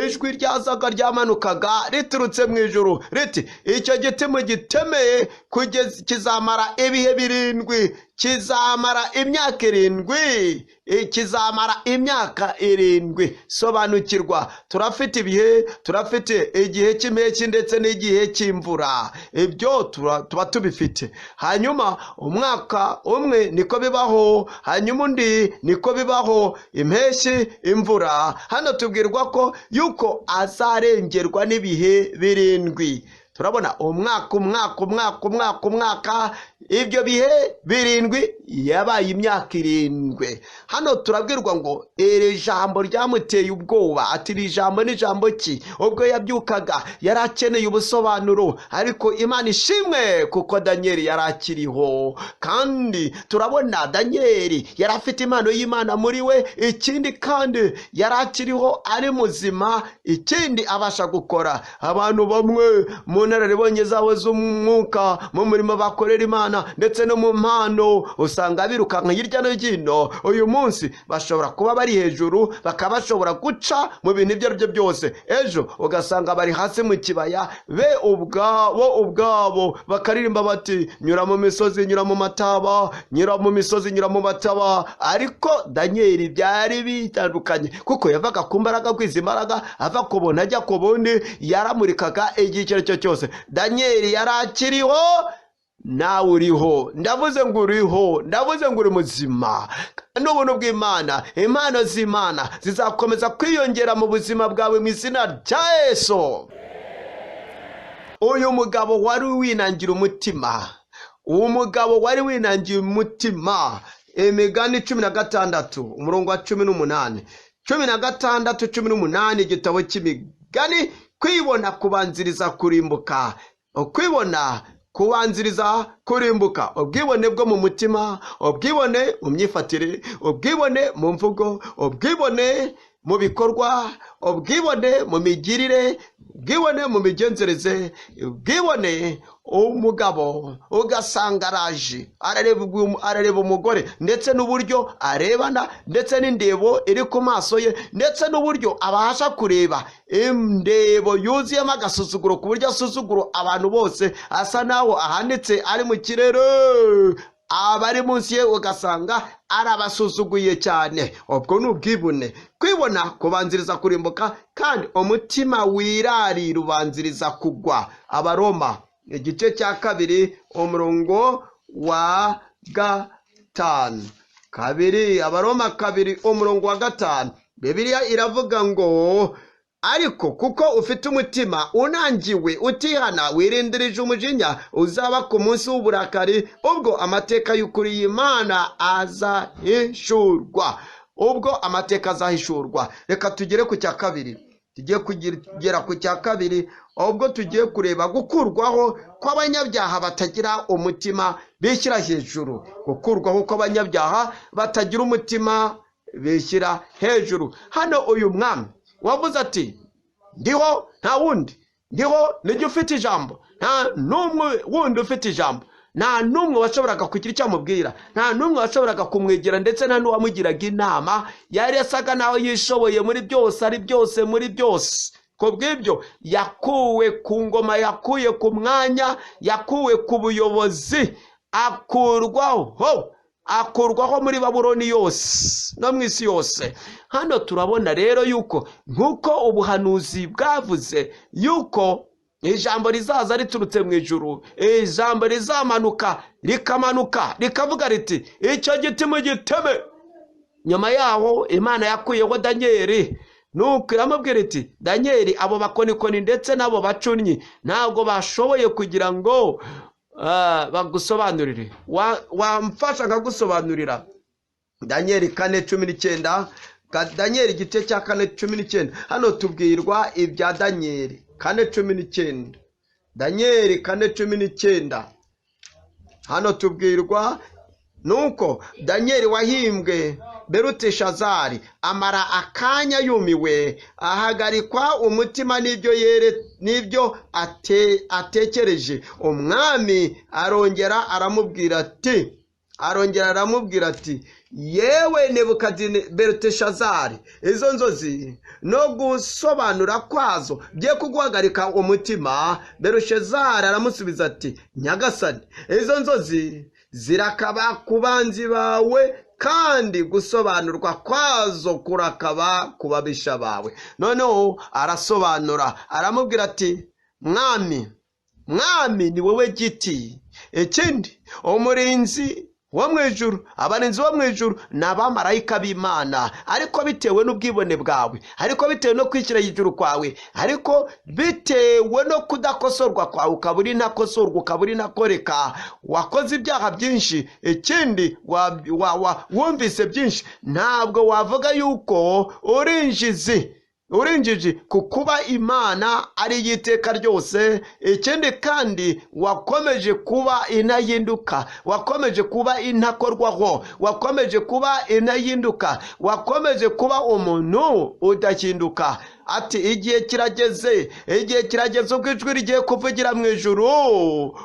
ijwi ryazaga ryamanukaga riturutse mu ijuru riti: icyo giti mugitemeye kugeza kizamara ibihe 7, kizamara imyaka 7, kizamara imyaka 7. Sobanukirwa, turafite ibihe, turafite igihe cy'impeshyi ndetse n'igihe cy'imvura, ibyo tuba tubifite. Hanyuma umwaka umwe niko bibaho, hanyuma undi niko bibaho, impeshyi, imvura. Hano tubwirwa ko yuko azarengerwa n'ibihe 7. Turabona umwaka, umwaka, umwaka, umwaka, umwaka, ibyo bihe 7 yabaye imyaka 7. Hano turabwirwa ngo iri jambo ryamuteye ubwoba. Ati iri jambo ni jambo ki? Ubwo yabyukaga yari akeneye ubusobanuro, ariko Imana ishimwe kuko Daniyeli yari akiriho. Kandi turabona Daniyeli yari afite impano y'Imana muri we, ikindi kandi yari akiriho ari muzima, ikindi abasha gukora. Abantu bamwe mu nararibonye zabo z'umwuka, mu murimo bakorera Imana ndetse no mu mpano, usanga birukanka hirya no hino. Uyu munsi bashobora kuba bari hejuru, bakaba bashobora guca mu bintu ibyo ari byo byose, ejo ugasanga bari hasi mu kibaya, be ubwabo ubwabo bakaririmba bati nyura mu misozi, nyura mu mataba, nyura mu misozi, nyura mu mataba. Ariko Daniyeli byari bitandukanye, kuko yavaga ku mbaraga kwiza imbaraga, ava ku buntu ajya ku bundi, yaramurikaga igihe icyo ari cyo cyose. Daniyeli yari akiriho, nawe uriho. Ndavuze ngo uriho, ndavuze ngo uri muzima. N'ubuntu bw'Imana, impano z'Imana zizakomeza kwiyongera mu buzima bwawe mu izina rya Yesu. Uyu mugabo wari winangira umutima, uwo mugabo wari winangiye umutima, Imigani 16 umurongo wa 18, 16 18, igitabo cy'Imigani. Kwibona kubanziriza kurimbuka, ukwibona kubanziriza kurimbuka. Ubwibone bwo mu mutima, ubwibone mu myifatire, ubwibone mu mvugo, ubwibone mu bikorwa, ubwibone mu migirire, ubwibone mu migenzereze, ubwibone. Umugabo ugasanga araje arareba umugore, ndetse n'uburyo arebana, ndetse n'indebo iri ku maso ye, ndetse n'uburyo abasha kureba, indebo yuzuyemo agasuzuguro, ku buryo asuzugura abantu bose, asa naho ahanitse ari mu kirere, abari munsi ye ugasanga arabasuzuguye cyane. Ubwo ni ubwibone. Kwibona kubanziriza kurimbuka, kandi umutima wirarira ubanziriza kugwa. Abaroma igice cya 2 umurongo wa 5, 2, Abaroma 2 umurongo wa 5, Bibiliya iravuga ngo ariko kuko ufite umutima unangiwe utihana, wirindirije umujinya uzaba ku munsi w'uburakari, ubwo amateka y'ukuri y'Imana azahishurwa. Ubwo amateka azahishurwa. Reka tugere ku cya kabiri, tugiye kugera ku cya kabiri, ubwo tugiye kureba gukurwaho kw'abanyabyaha batagira umutima bishyira hejuru. Gukurwaho kw'abanyabyaha batagira umutima bishyira hejuru. Hano uyu mwami wavuze ati ndiho nta wundi, ndiho nijye ufite ijambo, nta n'umwe wundi ufite ijambo, nta n'umwe washoboraga kugira icyo amubwira, nta n'umwe washoboraga kumwegera, ndetse nta n'uwamugiraga inama. Yari yasaga naho yishoboye muri byose, ari byose muri byose. Ku bw'ibyo yakuwe ku ngoma, yakuye ku mwanya, yakuwe ku buyobozi, akurwaho muri Babuloni yose no mu isi yose. Hano turabona rero yuko nk'uko ubuhanuzi bwavuze yuko Ijambo rizaza riturutse mu ijuru, ijambo rizamanuka rikamanuka rikavuga riti icyo giti mugiteme. Nyuma yaho Imana yakuyeho Daniyeli, nuko iramubwira iti Daniyeli, abo bakonikoni ndetse n'abo bacunnyi ntabwo bashoboye kugira ngo bagusobanurire, wamfasha nkagusobanurira. Daniyeli 4:19, Daniyeli igice cya 4:19. Hano tubwirwa ibya Daniyeli 4:19, Daniyeli 4:19. Hano tubwirwa nuko Daniyeli wahimbwe Beluteshazari amara akanya yumiwe, ahagarikwa umutima n'ibyo atekereje. Umwami arongera aramubwira ati yewe Beluteshazari, izo nzozi no gusobanura kwazo bye kuguhagarika umutima. Beluteshazari aramusubiza ati nyagasani, izo nzozi zirakaba ku banzi bawe, kandi gusobanurwa kwazo kurakaba ku babisha bawe. Noneho arasobanura aramubwira ati mwami, mwami ni wowe giti. Ikindi, umurinzi wo mu ijuru, abarinzi bo mu ijuru ni abamarayika b'Imana, ariko bitewe n'ubwibone bwawe, ariko bitewe no kwishyira hejuru kwawe, ariko bitewe no kudakosorwa kwawe, ukaba uri ntakosorwa, ukaba uri ntakoreka, wakoze ibyaha byinshi, ikindi wumvise byinshi, ntabwo wavuga yuko uri injizi, uri injiji ku kuba Imana ari iy'iteka ryose. Ikindi kandi wakomeje kuba intahinduka, wakomeje kuba intakorwaho, wakomeje kuba intahinduka, wakomeje kuba umuntu udahinduka. Ati igihe kirageze, igihe kirageze ubwo ijwi rigiye kuvugira mu ijuru,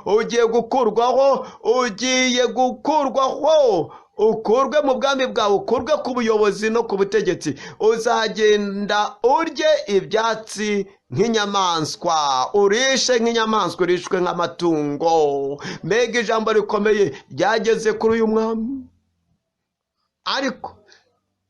ugiye gukurwaho, ugiye gukurwaho, ukurwe mu bwami bwawe, ukurwe ku buyobozi no ku butegetsi, uzagenda urye ibyatsi nk'inyamaswa, urishe nk'inyamaswa, urishwe nk'amatungo. Mbega ijambo rikomeye ryageze kuri uyu mwami. Ariko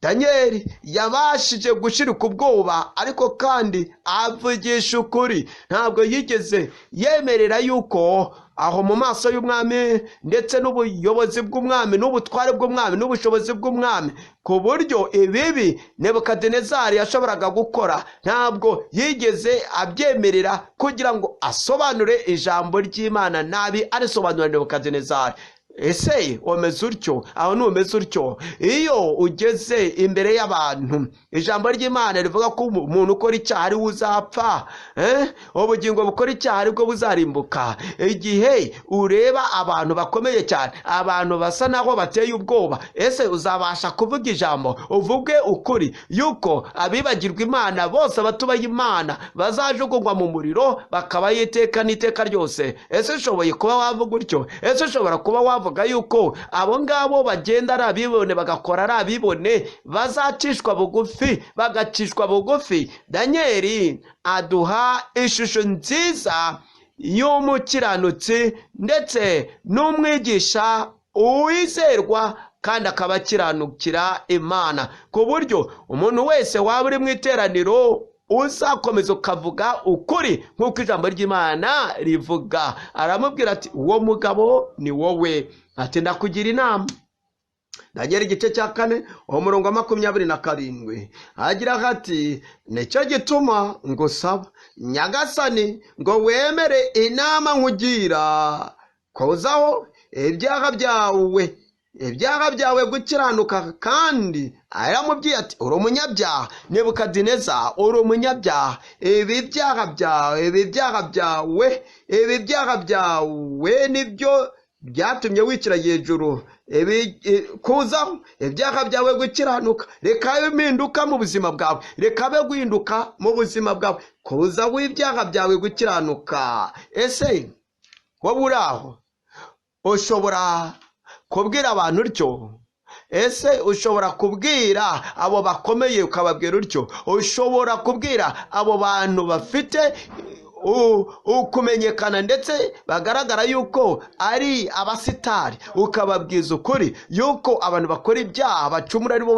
Daniyeli yabashije gushirika ubwoba, ariko kandi avugisha ukuri. Ntabwo yigeze yemerera yuko aho mu maso y'umwami ndetse n'ubuyobozi bw'umwami n'ubutware bw'umwami n'ubushobozi bw'umwami, ku buryo ibibi Nebukadinezari yashoboraga gukora, ntabwo yigeze abyemerera kugira ngo asobanure ijambo ry'Imana nabi, arisobanura Nebukadinezari. Ese umeze utyo? Aho ntumeze utyo. Iyo ugeze imbere y'abantu, ijambo ry'Imana rivuga ko umuntu ukora icyaha ari we uzapfa, ubugingo bukora icyaha aribwo buzarimbuka. Igihe ureba abantu bakomeye cyane, abantu basa naho bateye ubwoba, ese uzabasha kuvuga ijambo uvuge ukuri yuko abibagirwa Imana bose, abatubaha Imana, bazajugunywa mu muriro bakabaho iteka n'iteka ryose? Ese ushoboye kuba wavuga utyo? Ese ushobora kuba wavuga yuko abo ngabo bagenda ari abibone, bagakora ari abibone, bazacishwa bugufi, bagacishwa bugufi? Daniyeli aduha ishusho nziza y'umukiranutsi ndetse n'umwigisha uwizerwa, kandi akaba akiranukira Imana, ku buryo umuntu wese waba uri mu iteraniro uzakomeza ukavuga ukuri nk'uko ijambo ry'Imana rivuga. Aramubwira ati uwo mugabo ni wowe, ati ndakugira inama. Daniyeli igice cya 4 umurongo wa 27 agira ati nicyo gituma ngusaba nyagasani ngo wemere inama nkugira, kozaho ibyaha byawe, ibyaha byawe gukiranuka. Kandi aramubwiye ati uri umunyabyaha Nebukadineza, uri umunyabyaha, ibi byaha byawe, ibi byaha byawe, ibi byaha byawe nibyo byatumye wikira hejuru. Kuzaho ibyaha byawe gukiranuka, reka impinduka mu buzima bwawe, reka be guhinduka mu buzima bwawe, kuzaho ibyaha byawe gukiranuka. Ese wowe uri aho ushobora kubwira abantu utyo? Ese ushobora kubwira abo bakomeye ukababwira utyo? Ushobora kubwira abo bantu bafite ukumenyekana ndetse bagaragara yuko ari abasitari, ukababwiza ukuri yuko abantu bakora ibyaha bacumura aribo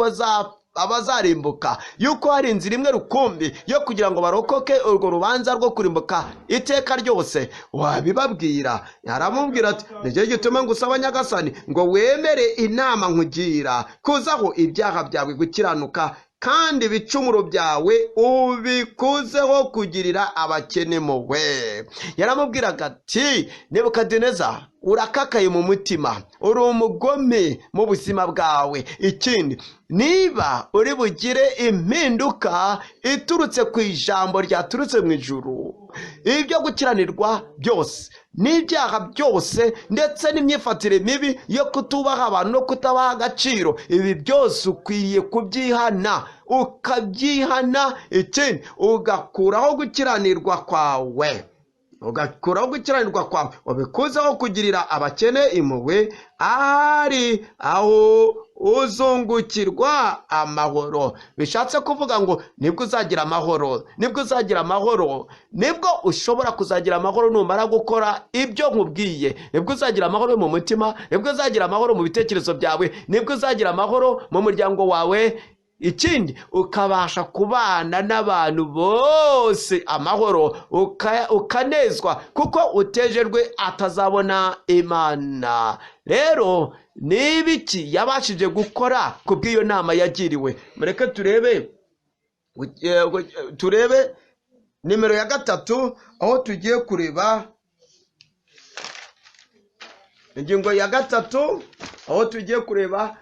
abazarimbuka, yuko hari inzira imwe rukumbi yo kugira ngo barokoke urwo rubanza rwo kurimbuka iteka ryose, wabibabwira. Aramubwira ati: "Nicyo gituma ngusaba, Nyagasani, ngo wemere inama nkugira, kuzaho ibyaha byawe gukiranuka, kandi ibicumuro byawe ubikuzeho kugirira abakene impuhwe." Yaramubwiraga ati: "Nebukadineza, urakakaye mu mutima, uri umugome mu buzima bwawe. Ikindi, niba uri bugire impinduka iturutse ku ijambo ryaturutse mu ijuru, ibyo gukiranirwa byose n'ibyaha byose, ndetse n'imyifatire mibi yo kutubaha abantu no kutabaha agaciro, ibi byose ukwiriye kubyihana, ukabyihana. Ikindi, ugakuraho gukiranirwa kwawe, ugakuraho gukiranirwa kwawe, ubikuzeho kugirira abakene impuhwe, ahari aho uzungukirwa amahoro." Bishatse kuvuga ngo nibwo uzagira amahoro, nibwo uzagira amahoro, nibwo ushobora kuzagira amahoro numara gukora ibyo nkubwiye. Nibwo uzagira amahoro mu mutima, nibwo uzagira amahoro mu bitekerezo byawe, nibwo uzagira amahoro mu muryango wawe. Ikindi, ukabasha kubana n'abantu bose amahoro, ukanezwa, kuko utejejwe atazabona Imana. Rero niba iki yabashije gukora ku bw'iyo nama yagiriwe? Mureke turebe nimero ya 3, aho tugiye kureba ingingo ya 3, aho tugiye kureba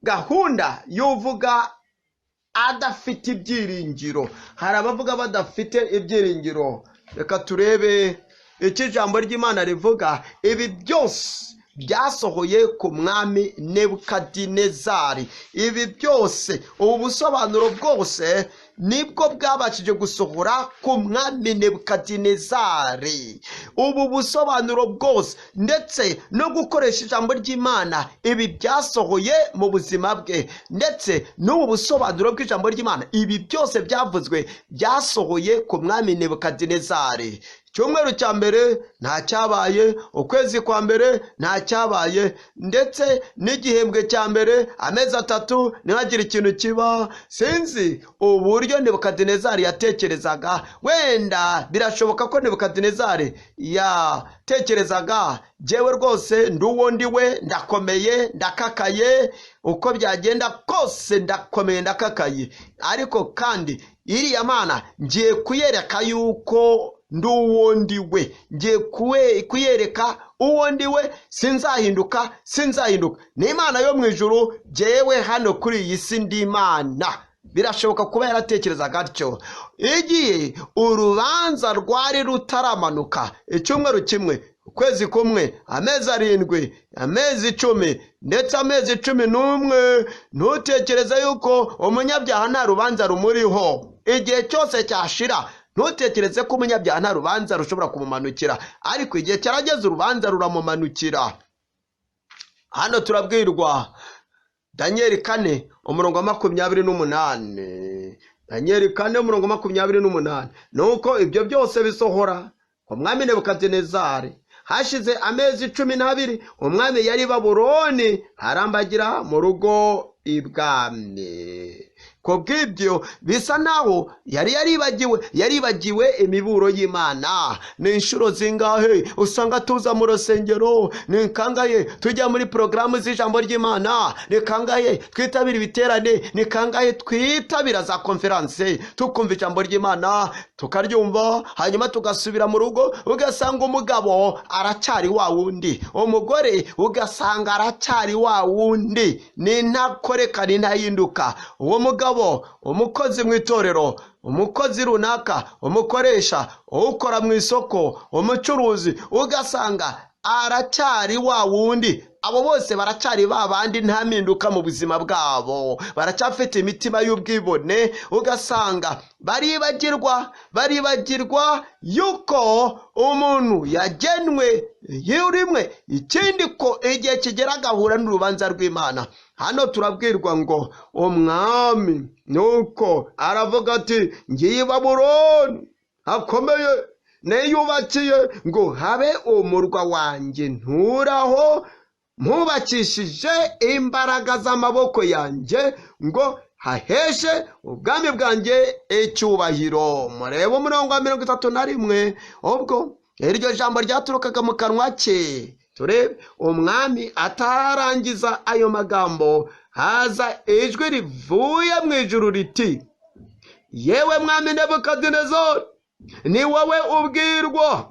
gahunda y'uvuga adafite ibyiringiro. Hari abavuga badafite ibyiringiro. Reka turebe icyo ijambo ry'Imana rivuga. Ibi byose byasohoye ku mwami Nebukadinezari. Ibi byose, ubu busobanuro bwose, nibwo bwabashije gusohora ku mwami Nebukadinezari. Ubu busobanuro bwose, ndetse no gukoresha ijambo ry'Imana, ibi byasohoye mu buzima bwe. Ndetse n'ubu busobanuro bw'ijambo ry'Imana, ibi byose byavuzwe byasohoye ku mwami Nebukadinezari. Icyumweru cya mbere nta cyabaye, ukwezi kwa mbere nta cyabaye, ndetse n'igihembwe cya mbere, amezi 3, ntihagire ikintu kiba. Sinzi uburyo Nebukadinezari yatekerezaga. Wenda birashoboka ko Nebukadinezari yatekerezaga: "Jyewe rwose ndi uwo ndi we, ndakomeye, ndakakaye, uko byagenda kose ndakomeye, ndakakaye. Ariko kandi iriya Mana ngiye kuyereka yuko ndi uwo ndi we, ngiye kuyereka uwo ndi we, sinzahinduka, sinzahinduka, ni Imana yo mu ijuru, jyewe hano kuri iyi si ndi Imana." Birashoboka kuba yaratekerezaga atyo. Igihe urubanza rwari rutaramanuka, icyumweru kimwe, ukwezi kumwe, amezi 7, amezi 10, ndetse amezi 11. Ntutekereze yuko umunyabyaha nta rubanza rumuriho. Igihe cyose cyashira, ntutekereze ko umunyabyaha nta rubanza rushobora kumumanukira, ariko igihe cyarageze urubanza ruramumanukira. Hano turabwirwa Daniel 4 umurongo wa 28. Daniel 4 umurongo wa 28: "Nuko ibyo byose bisohora ku mwami Nebukadinezari hashize amezi 12. Umwami yari Babuloni, arambagira mu rugo ibwami." Ku bw'ibyo bisa naho yari yaribagiwe, yaribagiwe imiburo y'Imana. Ni inshuro zingahe usanga tuza mu rusengero? Ni kangahe tujya muri porogaramu z'ijambo ry'Imana? Ni kangahe twitabira ibiterane? Ni kangahe twitabira za konferanse, tukumva ijambo ry'Imana, tukaryumva, hanyuma tugasubira mu rugo, ugasanga umugabo aracyari wa wundi, umugore ugasanga aracyari wa wundi, ni ntakoreka, ni ntahinduka. Uwo mugabo, umukozi mu itorero, umukozi runaka, umukoresha, ukora mu isoko, umucuruzi, ugasanga aracyari wa wundi. Abo bose baracyari ba bandi, nta mpinduka mu buzima bwabo, baracyafite imitima y'ubwibone. Ugasanga baribagirwa yuko umuntu yagenwe rimwe, ikindi ko igihe kigera agahura n'urubanza rw'Imana. Hano turabwirwa ngo umwami nuko aravuga ati: "Ngiye i Babuloni hakomeye niyubakiye ngo habe umurwa wanjye nturaho." Mpubakishije imbaraga z'amaboko yanjye ngo haheshe ubwami bwanjye icyubahiro. Murebe umurongo wa 31. Ubwo iryo jambo ryaturukaga mu kanwa ke, turebe, umwami atarangiza ayo magambo, haza ijwi rivuye mu ijuru riti: "Yewe mwami Nebukadinezari, ni wowe ubwirwa,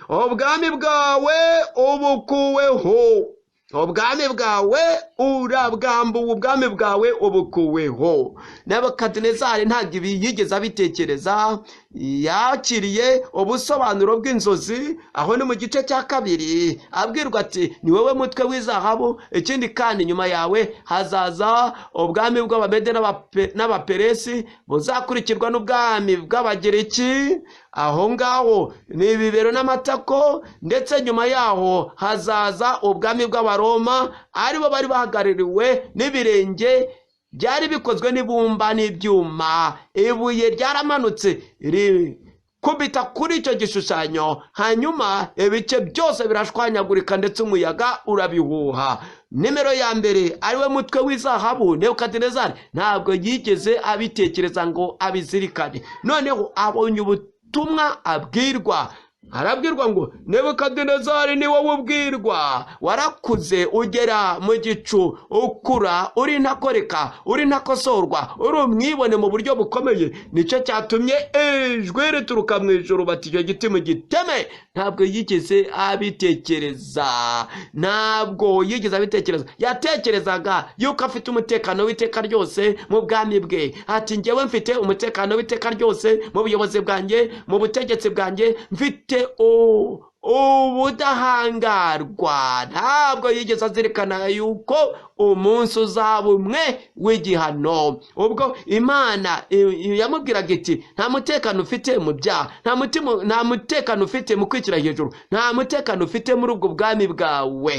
ubwami bwawe ubukuweho, ubwami bwawe urabwambuwe, ubwami bwawe ubukuweho." Nebukadinezari ntabwo ibi yigeze abitekereza. Yakiriye ubusobanuro bw'inzozi, aho ni mu gice cya 2, abwirwa ati: "Ni wowe mutwe w'izahabu, ikindi kandi nyuma yawe hazaza ubwami bw'Abamede n'Abaperesi buzakurikirwa n'ubwami bw'Abagereki, aho ngaho ni ibibero n'amatako, ndetse nyuma yaho hazaza ubwami bw'Abaroma, aribo bari bahagarariwe n'ibirenge byari bikozwe n'ibumba n'ibyuma." Ibuye ryaramanutse rikubita kuri icyo gishushanyo, hanyuma ibice byose birashwanyagurika, ndetse umuyaga urabihuha. Nimero ya mbere, ariwe mutwe w'izahabu, Nebukadinezari ntabwo yigeze abitekereza ngo abizirikane. Noneho abonye ubutumwa abwirwa, arabwirwa ngo: "Nebukadinezari, ni wowe ubwirwa, warakuze ugera mu gicu, ukura uri ntakoreka, uri ntakosorwa, uri umwibone mu buryo bukomeye, nicyo cyatumye ijwi rituruka mu ijuru bati: 'Icyo giti mu giteme.'" Ntabwo yigeze abitekereza, ntabwo yigeze abitekereza. Yatekerezaga yuko afite umutekano w'iteka ryose mu bwami bwe, ati: "Njyewe mfite umutekano w'iteka ryose mu buyobozi bwanjye, mu butegetsi bwanjye, mfite ubudahangarwa." Ntabwo yigeze azirikana yuko umunsi uzaba umwe w'igihano, ubwo Imana yamubwiraga iti: "Nta mutekano ufite mu byaha, nta mutekano ufite mu kwishyira hejuru, nta mutekano ufite muri ubwo bwami bwawe."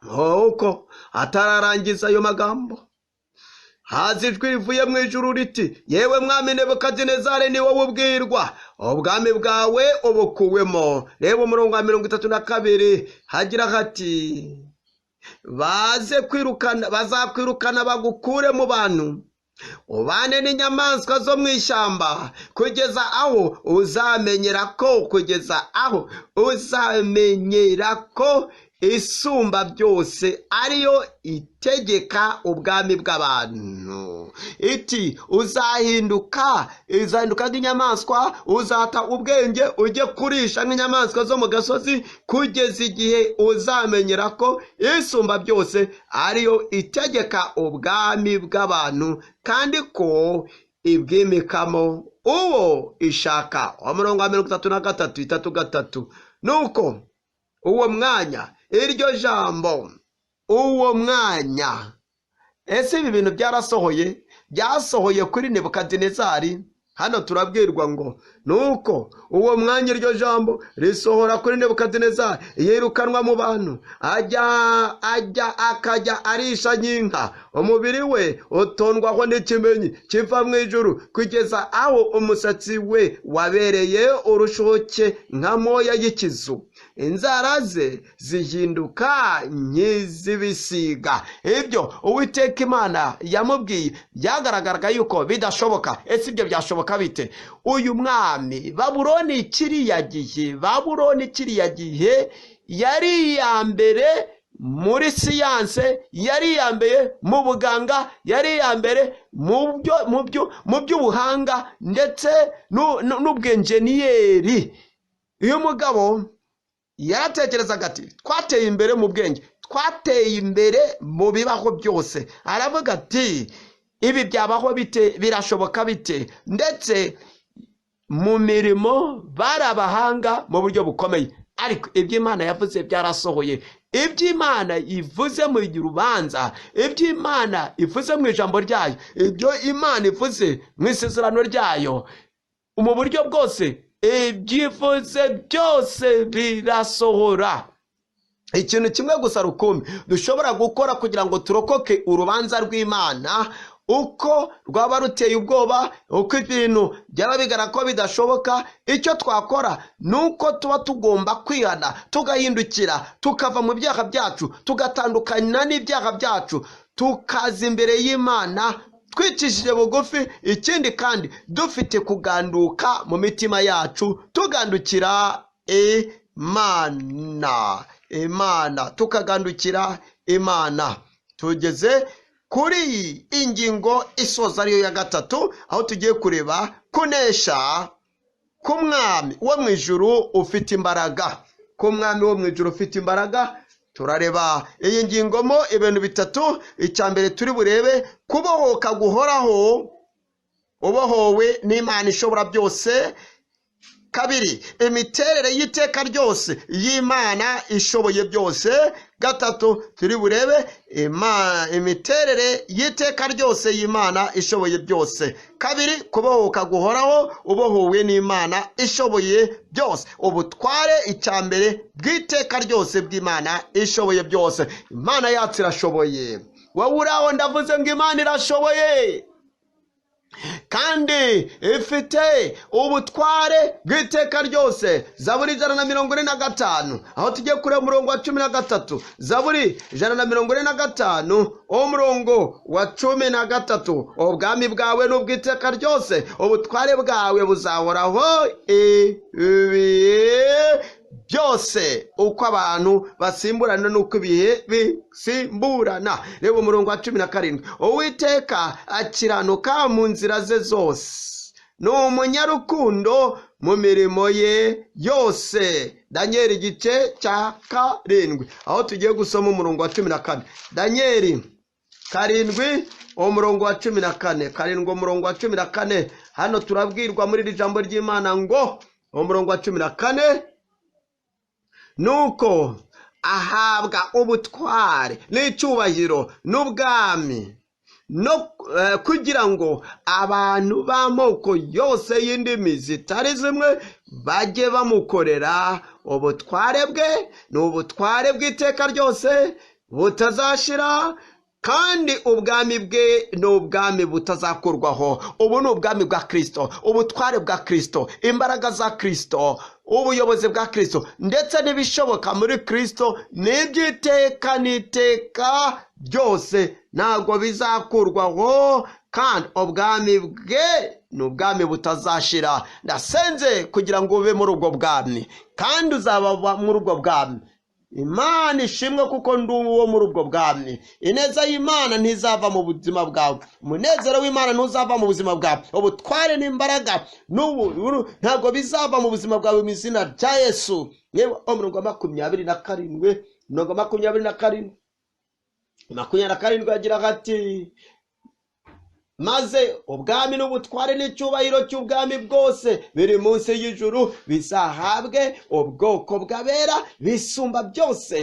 Nkuko atararangiza ayo magambo, haza ijwi rivuye mu ijuru riti: "Yewe mwami Nebukadinezari, ni wowe ubwirwa, ubwami bwawe ubukuwemo." Reba umurongo wa 32, hagira hati: "Baze kwirukana, bazakwirukana bagukure mu bantu, ubane n'inyamaswa zo mu ishyamba, kugeza aho uzamenyera ko, kugeza aho uzamenyera ko Isumba byose ariyo itegeka ubwami bw'abantu." Iti: "Uzahinduka, uzahinduka nk'inyamaswa, uzata ubwenge ujye kurisha nk'inyamaswa zo mu gasozi, kugeza igihe uzamenyera ko Isumba byose ariyo itegeka ubwami bw'abantu, kandi ko ibwimikamo uwo ishaka." Umurongo wa 33, 33. Nuko uwo mwanya iryo jambo, uwo mwanya. Ese ibi bintu byarasohoye? Byasohoye kuri Nebukadinezari. Hano turabwirwa ngo: "Nuko uwo mwanya iryo jambo risohora kuri Nebukadinezari, yirukanwa mu bantu, ajya akajya arisha nk'inka, umubiri we utondwaho n'ikimenyi kiva mu ijuru, kugeza aho umusatsi we wabereye urushoke nka moya y'ikizu, inzara ze zihinduka nk'iz'ibisiga." Ibyo Uwiteka Imana yamubwiye byagaragaraga yuko bidashoboka. Ese ibyo byashoboka bite? Uyu mwami Babuloni kiriya gihe, Babuloni kiriya gihe yari iya mbere muri siyanse, yari iya mbere mu buganga, yari iya mbere mu by'ubuhanga ndetse n'ubwenjeniyeri. Uyu mugabo yaratekerezaga ati: "Twateye imbere mu bwenge, twateye imbere mu bibaho byose." Aravuga ati: "Ibi byabaho bite? Birashoboka bite?" Ndetse mu mirimo bari abahanga mu buryo bukomeye, ariko ibyo Imana yavuze byarasohoye. Ibyo Imana ivuze mu rubanza, ibyo Imana ivuze mu ijambo ryayo, ibyo Imana ivuze mu isezerano ryayo, mu buryo bwose ibyo ivuze byose birasohora. Ikintu kimwe gusa rukumbi dushobora gukora kugira ngo turokoke urubanza rw'Imana. Uko rwaba ruteye ubwoba, uko ibintu byaba bigaragara ko bidashoboka, icyo twakora ni uko tuba tugomba kwihana, tugahindukira, tukava mu byaha byacu, tugatandukana n'ibyaha byacu, tukaza imbere y'Imana twicishije bugufi. Ikindi kandi dufite kuganduka mu mitima yacu, tugandukira Imana, Imana, tukagandukira Imana. Tugeze kuri ingingo isoza ariyo ya gatatu, aho tugiye kureba kunesha k'umwami wo mu ijuru ufite imbaraga. K'umwami wo mu ijuru ufite imbaraga. Turareba iyi ngingo mo ibintu bitatu. Icya mbere turi burebe, kubohoka guhoraho, ubohowe n'Imana ishobora byose. Kabiri, imiterere y'iteka ryose y'Imana ishoboye byose. Gatatu, turi burebe imiterere y'iteka ryose y'Imana ishoboye byose. Kabiri, kubohoka guhoraho, ubohowe n'Imana ishoboye byose. Ubutware icya mbere bw'iteka ryose bw'Imana ishoboye byose. Imana yacu irashoboye. Wowe uri aho, ndavuze ngo Imana irashoboye kandi ifite ubutware bw'iteka ryose. Zaburi 145, aho tugiye kureba umurongo wa 13. Zaburi 145, umurongo wa 13. Ubwami bwawe n'ubw'iteka ryose, ubutware bwawe buzahoraho ibihe byose. Uko abantu basimburana n'uko ibihe bisimburana. Reba umurongo wa 17. Uwiteka akiranuka mu nzira ze zose, ni umunyarukundo mu mirimo ye yose. Daniel igice cya 7, aho tugiye gusoma umurongo wa 14. Daniel 7 umurongo wa 14. 7 umurongo wa 14. Hano turabwirwa muri iri jambo ry'Imana ngo umurongo wa 14, nuko ahabwa ubutware n'icyubahiro n'ubwami, no kugira ngo abantu b'amoko yose y'indimi zitari zimwe bajye bamukorera. Ubutware bwe ni ubutware bw'iteka ryose butazashira, kandi ubwami bwe ni ubwami butazakurwaho. Ubu ni ubwami bwa Kristo, ubutware bwa Kristo, imbaraga za Kristo, ubuyobozi bwa Kristo, ndetse n'ibishoboka muri Kristo n'iby'iteka n'iteka byose, ntabwo bizakurwaho, kandi ubwami bwe ni ubwami butazashira. Ndasenze kugira ngo ube muri ubwo bwami, kandi uzaba muri ubwo bwami. Imana ishimwe kuko ndi uwo muri ubwo bwami. Ineza y'Imana ntizava mu buzima bwawe, umunezero w'Imana ntuzava mu buzima bwawe, ubutware n'imbaraga n'ubu ntabwo bizava mu buzima bwawe mu izina rya Yesu. Yewe, umurongo wa 27, umurongo wa 27, 27 agira ati: maze ubwami n'ubutware n'icyubahiro cy'ubwami bwose biri munsi y'ijuru bizahabwe ubwoko bw'abera bisumba byose.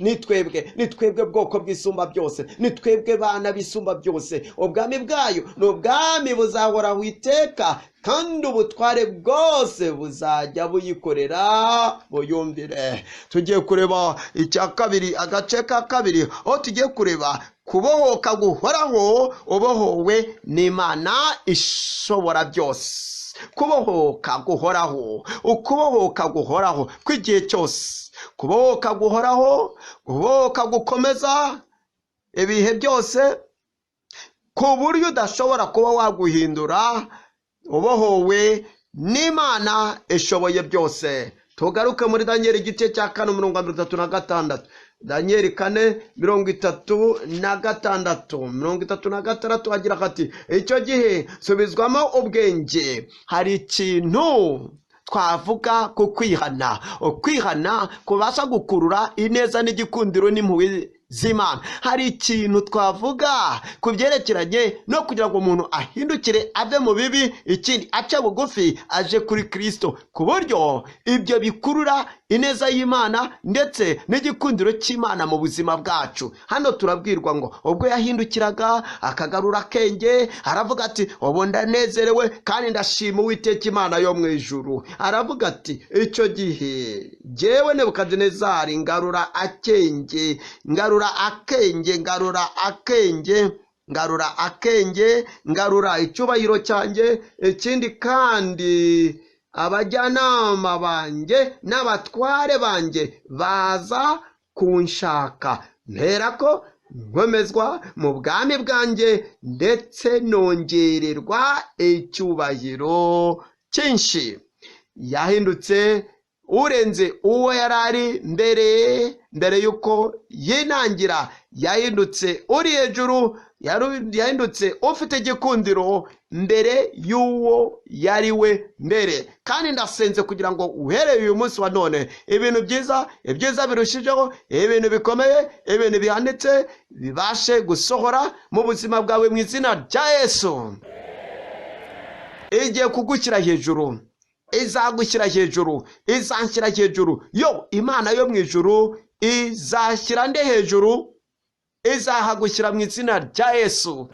Ni twebwe, ni twebwe bwoko bw'isumba byose, ni twebwe bana bisumba byose. Ubwami bwayo ni ubwami buzahoraho iteka, kandi ubutware bwose buzajya buyikorera buyumvire. Tugiye kureba icya kabiri, agace ka kabiri, aho tugiye kureba kubohoka guhoraho ubohowe n'Imana ishobora byose. Kubohoka guhoraho, ukubohoka guhoraho kw'igihe cyose, kubohoka guhoraho, kubohoka gukomeza ibihe byose, ku buryo udashobora kuba waguhindura, ubohowe n'Imana ishoboye byose. Tugaruke muri Daniel igice cya 4 umurongo wa 36. Daniel 4 36, 36 agira ati: icyo gihe subizwamo ubwenge. Hari ikintu twavuga ku kwihana, ukwihana kubasha gukurura ineza n'igikundiro n'impuhwe z'Imana. Hari ikintu twavuga ku byerekeranye no kugira ngo umuntu ahindukire ave mu bibi, ikindi ace bugufi aje kuri Kristo, ku buryo ibyo bikurura ineza y'Imana ndetse n'igikundiro cy'Imana mu buzima bwacu. Hano turabwirwa ngo ubwo yahindukiraga akagarura akenge, aravuga ati: ubu ndanezerewe kandi ndashima Uwiteka Imana yo mu ijuru. Aravuga ati: icyo gihe jyewe Nebukadinezari ngarura akenge, ngarura akenge, ngarura akenge, Ngarura akenge, ngarura icyubahiro cyanjye. Ikindi kandi abajyanama banjye n'abatware banjye baza kunshaka, mperako nkomezwa mu bwami bwanjye, ndetse nongererwa icyubahiro cyinshi. Yahindutse urenze uwo yari ari mbere y'uko yinangira. Yahindutse uri hejuru, yahindutse ufite igikundiro mbere y'uwo yari we mbere. Kandi ndasenze kugira ngo uhereye uyu munsi wa none ibintu byiza, ibyiza birushijeho, ibintu bikomeye, ibintu bihanitse bibashe gusohora mu buzima bwawe mu izina rya Yesu. Igiye kugushyira hejuru, izagushyira hejuru, izanshyira hejuru. Yo Imana yo mu ijuru izashyira nde hejuru? Izahagushyira mu izina rya Yesu.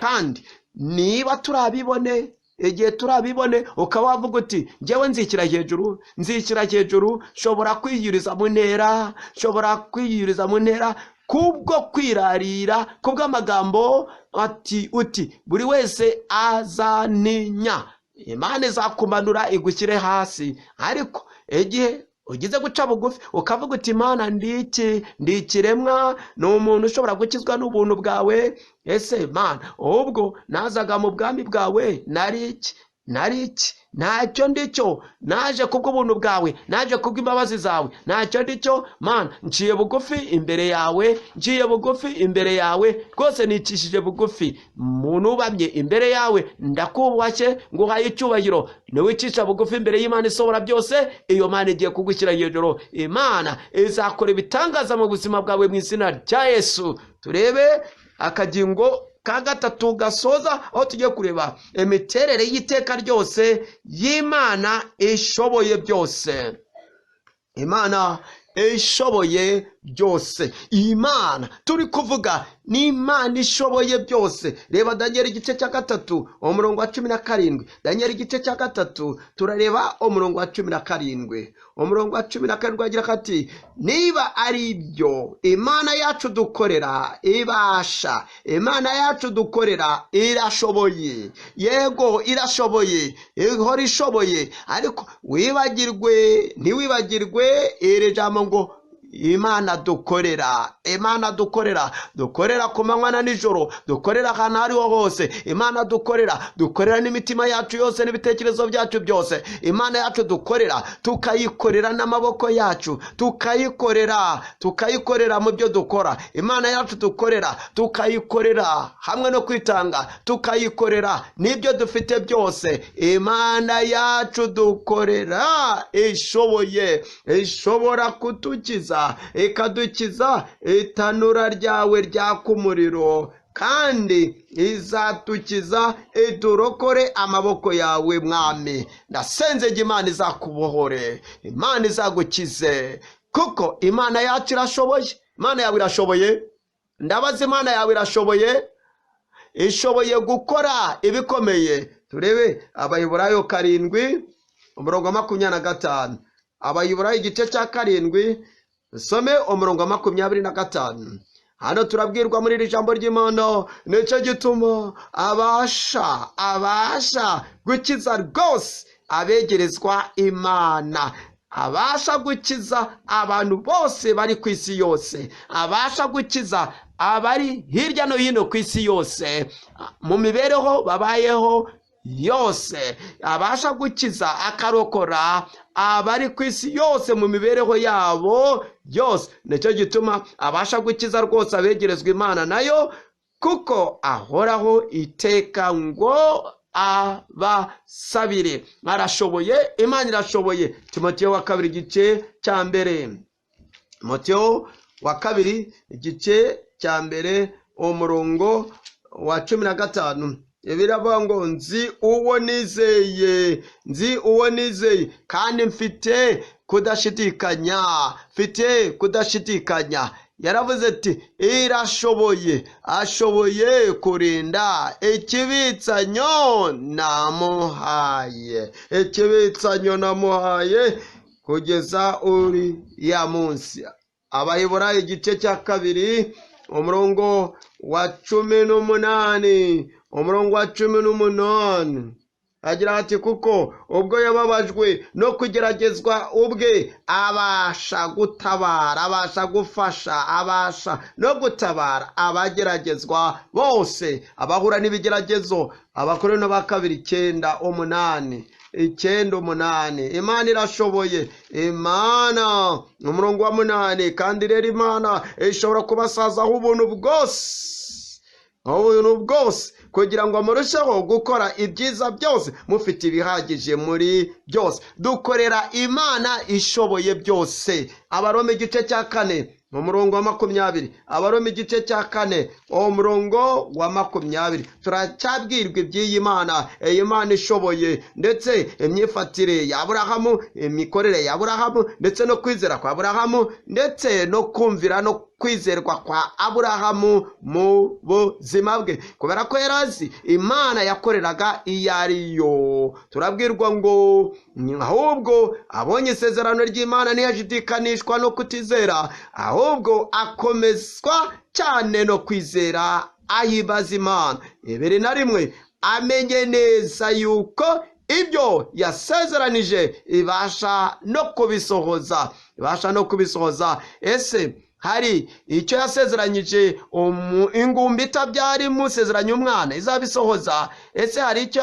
Kandi niba turabibone, igihe turabibone, ukaba wavuga uti njyewe nzishyira hejuru, nzishyira hejuru, nshobora kwiyuriza mu ntera, nshobora kwiyuriza mu ntera kubwo kwirarira, kubw'amagambo ati uti buri wese azaninya. Imana izakumanura igushyire hasi. Ariko igihe ugize guca bugufi ukavuga uti Imana ndiki, ndi ikiremwa, ni umuntu ushobora gukizwa n'ubuntu bwawe. Ese Imana, ubwo nazaga mu bwami bwawe nari iki? Nari iki? Ntacyo ndicyo. Naje kubw'ubuntu bwawe, naje kubw'imbabazi zawe, ntacyo ndicyo. Mana, nciye bugufi imbere yawe, nciye bugufi imbere yawe, rwose nicishije bugufi, muntu ubamye imbere yawe, ndakubashye, nguhaye icyubahiro. Niwicisha bugufi imbere y'Imana isobora byose, iyo Mana igiye kugushyira hejuru. Imana izakora ibitangaza mu buzima bwawe mu izina rya Yesu. Turebe akagingo ka gatatu gasoza, aho tugiye kureba imiterere y'iteka ryose y'Imana ishoboye byose. Imana ishoboye byose. Imana turi kuvuga ni Imana ishoboye byose. Reba Daniel igice cya 3 umurongo wa 17. Daniel igice cya 3 turareba umurongo wa 17. Umurongo wa 17 agira ati niba ari ibyo Imana yacu dukorera ibasha, Imana yacu dukorera irashoboye. Yego irashoboye, ihora ishoboye. Ariko wibagirwe, ntiwibagirwe iri jambo ngo Imana dukorera, Imana dukorera, dukorera ku manywa na nijoro, dukorera ahantu ariho hose. Imana dukorera, dukorera n'imitima yacu yose n'ibitekerezo byacu byose. Imana yacu dukorera, tukayikorera n'amaboko yacu, tukayikorera, tukayikorera mu byo dukora. Imana yacu dukorera, tukayikorera hamwe no kwitanga, tukayikorera n'ibyo dufite byose. Imana yacu dukorera ishoboye, ishobora kutukiza, ikadukiza itanura ryawe ryaka umuriro, kandi izatukiza idurokore amaboko yawe mwami. Ndasenze Imana izakubohore, Imana izagukize, kuko Imana yacu irashoboye. Imana yawe irashoboye. Ndabaza, Imana yawe irashoboye, ishoboye gukora ibikomeye. Turebe Abaheburayo 7 umurongo wa 25. Abaheburayo igice cya 7 some umurongo wa 25. Hano turabwirwa muri iri jambo ry'Imana, nicyo gituma abasha gukiza rwose abegerezwa Imana, abasha gukiza abantu bose bari ku isi yose, abasha gukiza abari hirya no hino ku isi yose mu mibereho babayeho yose, abasha gukiza akarokora abari ku isi yose mu mibereho yabo yose. Nicyo gituma abasha gukiza rwose abegerezwa Imana nayo, kuko ahoraho iteka ngo abasabire. Arashoboye, Imana irashoboye. Timoteyo wa kabiri igice cya 1. Timoteyo wa kabiri igice cya 1 umurongo wa 15. Biravuga ngo nzi uwo nizeye, nzi uwo nizeye, kandi mfite kudashidikanya, mfite kudashidikanya. Yaravuze ati irashoboye, ashoboye kurinda ikibitsanyo namuhaye, ikibitsanyo namuhaye kugeza uriya munsi. Abaheburayo igice cya 2 umurongo wa 18, umurongo wa 18 agira ati kuko ubwo yababajwe no kugeragezwa ubwe abasha gutabara, abasha gufasha, abasha no gutabara abageragezwa bose, abahura n'ibigeragezo. Abakorinto ba kabiri 9:8, 9:8. Imana irashoboye, Imana, umurongo wa 8, kandi rero Imana ishobora kubasazaho ubuntu bwose, ubuntu bwose, kugira ngo murusheho gukora ibyiza byose mufite ibihagije muri byose. Dukorera Imana ishoboye byose. Abaroma igice cya 4 umurongo wa 20, Abaroma igice cya 4 umurongo wa 20. Turacyabwirwa iby'iyi Mana, iyi Mana ishoboye, ndetse imyifatire ya Aburahamu, imikorere ya Aburahamu, ndetse no kwizera kwa Aburahamu, ndetse no kumvira no kwizerwa kwa Aburahamu mu buzima bwe, kubera ko yari azi Imana yakoreraga iyo ari yo. Turabwirwa ngo ahubwo abonye isezerano ry'Imana ntiyashidikanishwa no kutizera, ahubwo akomezwa cyane no kwizera ahibaza Imana. 21 amenye neza yuko ibyo yasezeranije ibasha no kubisohoza, ibasha no kubisohoza. Ese hari icyo yasezeranyije ingumba itabyara imusezeranya umwana izabisohoza? Ese hari icyo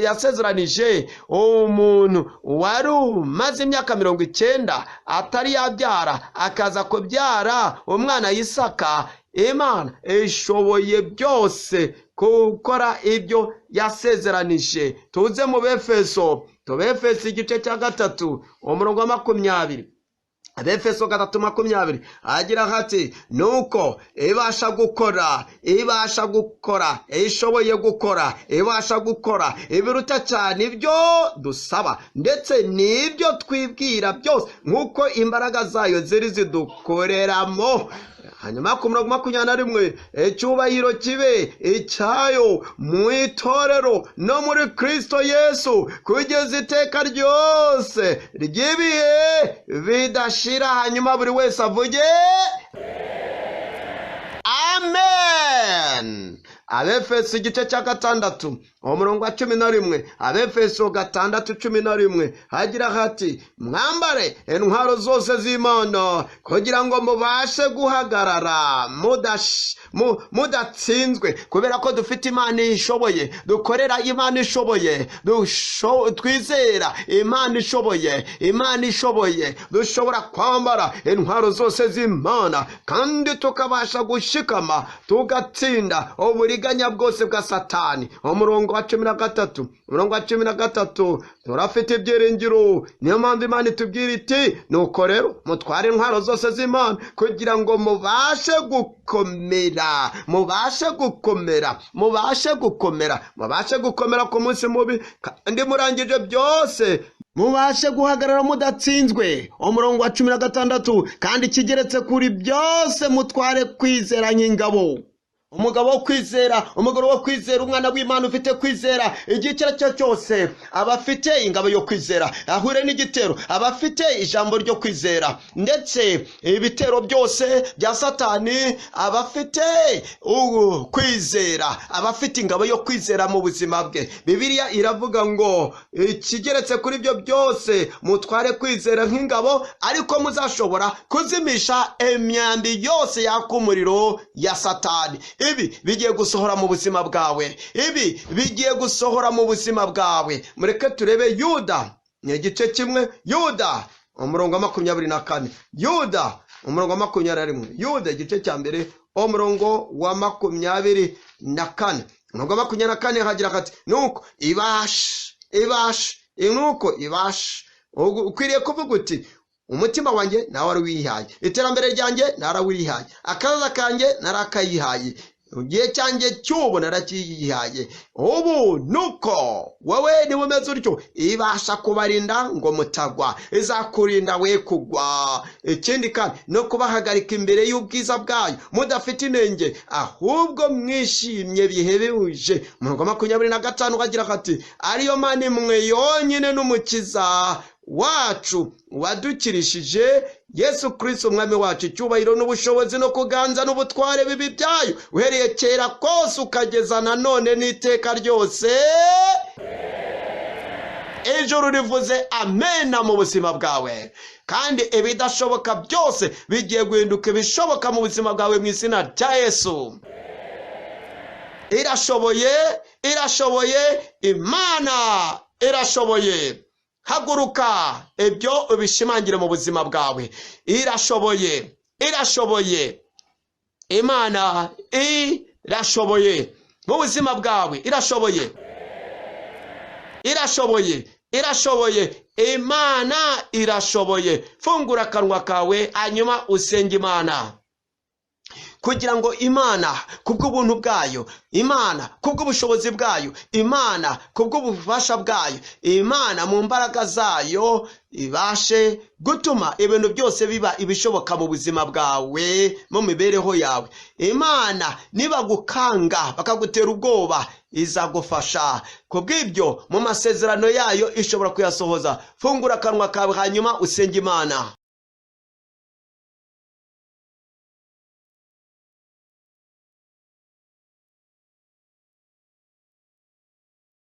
yasezeranije umuntu wari umaze imyaka 90 atari yabyara akaza kubyara umwana Isaka? Imana ishoboye byose gukora ibyo yasezeranije. Tuze mu Befeso, tubefeso igice cya 3 umurongo wa 20. Abefeso 3:20 agira ati nuko ibasha gukora, ibasha gukora, ishoboye gukora, ibasha gukora ibiruta cyane ibyo dusaba ndetse n'ibyo twibwira byose, nk'uko imbaraga zayo ziri zidukoreramo. Hanyuma ku murongo 21, icyubahiro kibe icyayo mu itorero no muri Kristo Yesu kugeza iteka ryose ry'ibihe bidashira. Hanyuma buri wese avuge amen. Abefeso igice cya 6 umurongo wa 11, Abefeso 6:11 hagira hati mwambare intwaro zose z'Imana kugira ngo mubashe guhagarara mudatsinzwe, kubera ko dufite Imana ishoboye, dukorera Imana ishoboye, twizera Imana ishoboye, Imana ishoboye. Dushobora kwambara intwaro zose z'Imana kandi tukabasha gushikama tugatsinda uburiganya bwose bwa Satani. Umurongo wa 13, umurongo wa 13, turafite ibyiringiro. Niyo mpamvu Imana itubwira iti nuko rero mutware intwaro zose z'Imana kugira ngo mubashe gukomera, mubashe gukomera, mubashe gukomera, mubashe gukomera ku munsi mubi, kandi murangije byose mubashe guhagarara mudatsinzwe. Umurongo wa 16, kandi kigeretse kuri byose mutware kwizera nk'ingabo. Umugabo wo kwizera, umugore wo kwizera, umwana w'Imana ufite kwizera, igihe icyo ari cyo cyose aba afite ingabo yo kwizera, ahure n'igitero aba afite ijambo ryo kwizera, ndetse ibitero byose bya Satani aba afite kwizera, aba afite ingabo yo kwizera mu buzima bwe. Bibiliya iravuga ngo ikigeretse kuri ibyo byose mutware kwizera nk'ingabo, ariko muzashobora kuzimisha imyambi yose yaka umuriro ya Satani. Ibi bigiye gusohora mu buzima bwawe, ibi bigiye gusohora mu buzima bwawe. Mureke turebe Yuda ni igice kimwe, Yuda umurongo wa 24, Yuda umurongo wa 21, Yuda igice cya 1 umurongo wa 24. Umurongo wa 24 hagira hati nuko ibasha, ibasha, nuko ibasha. Ukwiriye kuvuga uti umutima wanjye nawe wariwihaye, iterambere ryanjye narawihaye, akaza kanjye narakayihaye, igihe cyanjye cy'ubu narakiyihaye. Ubu nuko wowe niba umeze utyo, ibasha kubarinda ngo mutagwa, izakurinda we kugwa. Ikindi kandi no kubahagarika imbere y'ubwiza bwayo mudafite inenge, ahubwo mwishimye bihebuje. Umurongo wa 25 agira ati ariyo Mana imwe yonyine n'Umukiza wacu wadukirishije Yesu Kirisito umwami wacu icyubahiro n'ubushobozi no kuganza n'ubutware bibi byayo, uhereye kera kose ukageza na none n'iteka ryose. Ijuru rivuze amena mu buzima bwawe, kandi ibidashoboka byose bigiye guhinduka ibishoboka mu buzima bwawe mu izina rya Yesu. Irashoboye, irashoboye, Imana irashoboye. Haguruka, ibyo ubishimangire mu buzima bwawe. Irashoboye, irashoboye, Imana irashoboye mu buzima bwawe. Irashoboye, irashoboye, irashoboye, Imana irashoboye. Fungura akanwa kawe hanyuma usenge Imana, kugira ngo Imana kubw'ubuntu bwayo, Imana kubw'ubushobozi bwayo, Imana kubw'ubufasha bwayo, Imana mu mbaraga zayo ibashe gutuma ibintu byose biba ibishoboka mu buzima bwawe, mu mibereho yawe. Imana nibagukanga bakagutera ubwoba, izagufasha. Kubw'ibyo, mu masezerano yayo ishobora kuyasohoza. Fungura akanwa kawe hanyuma usenge Imana.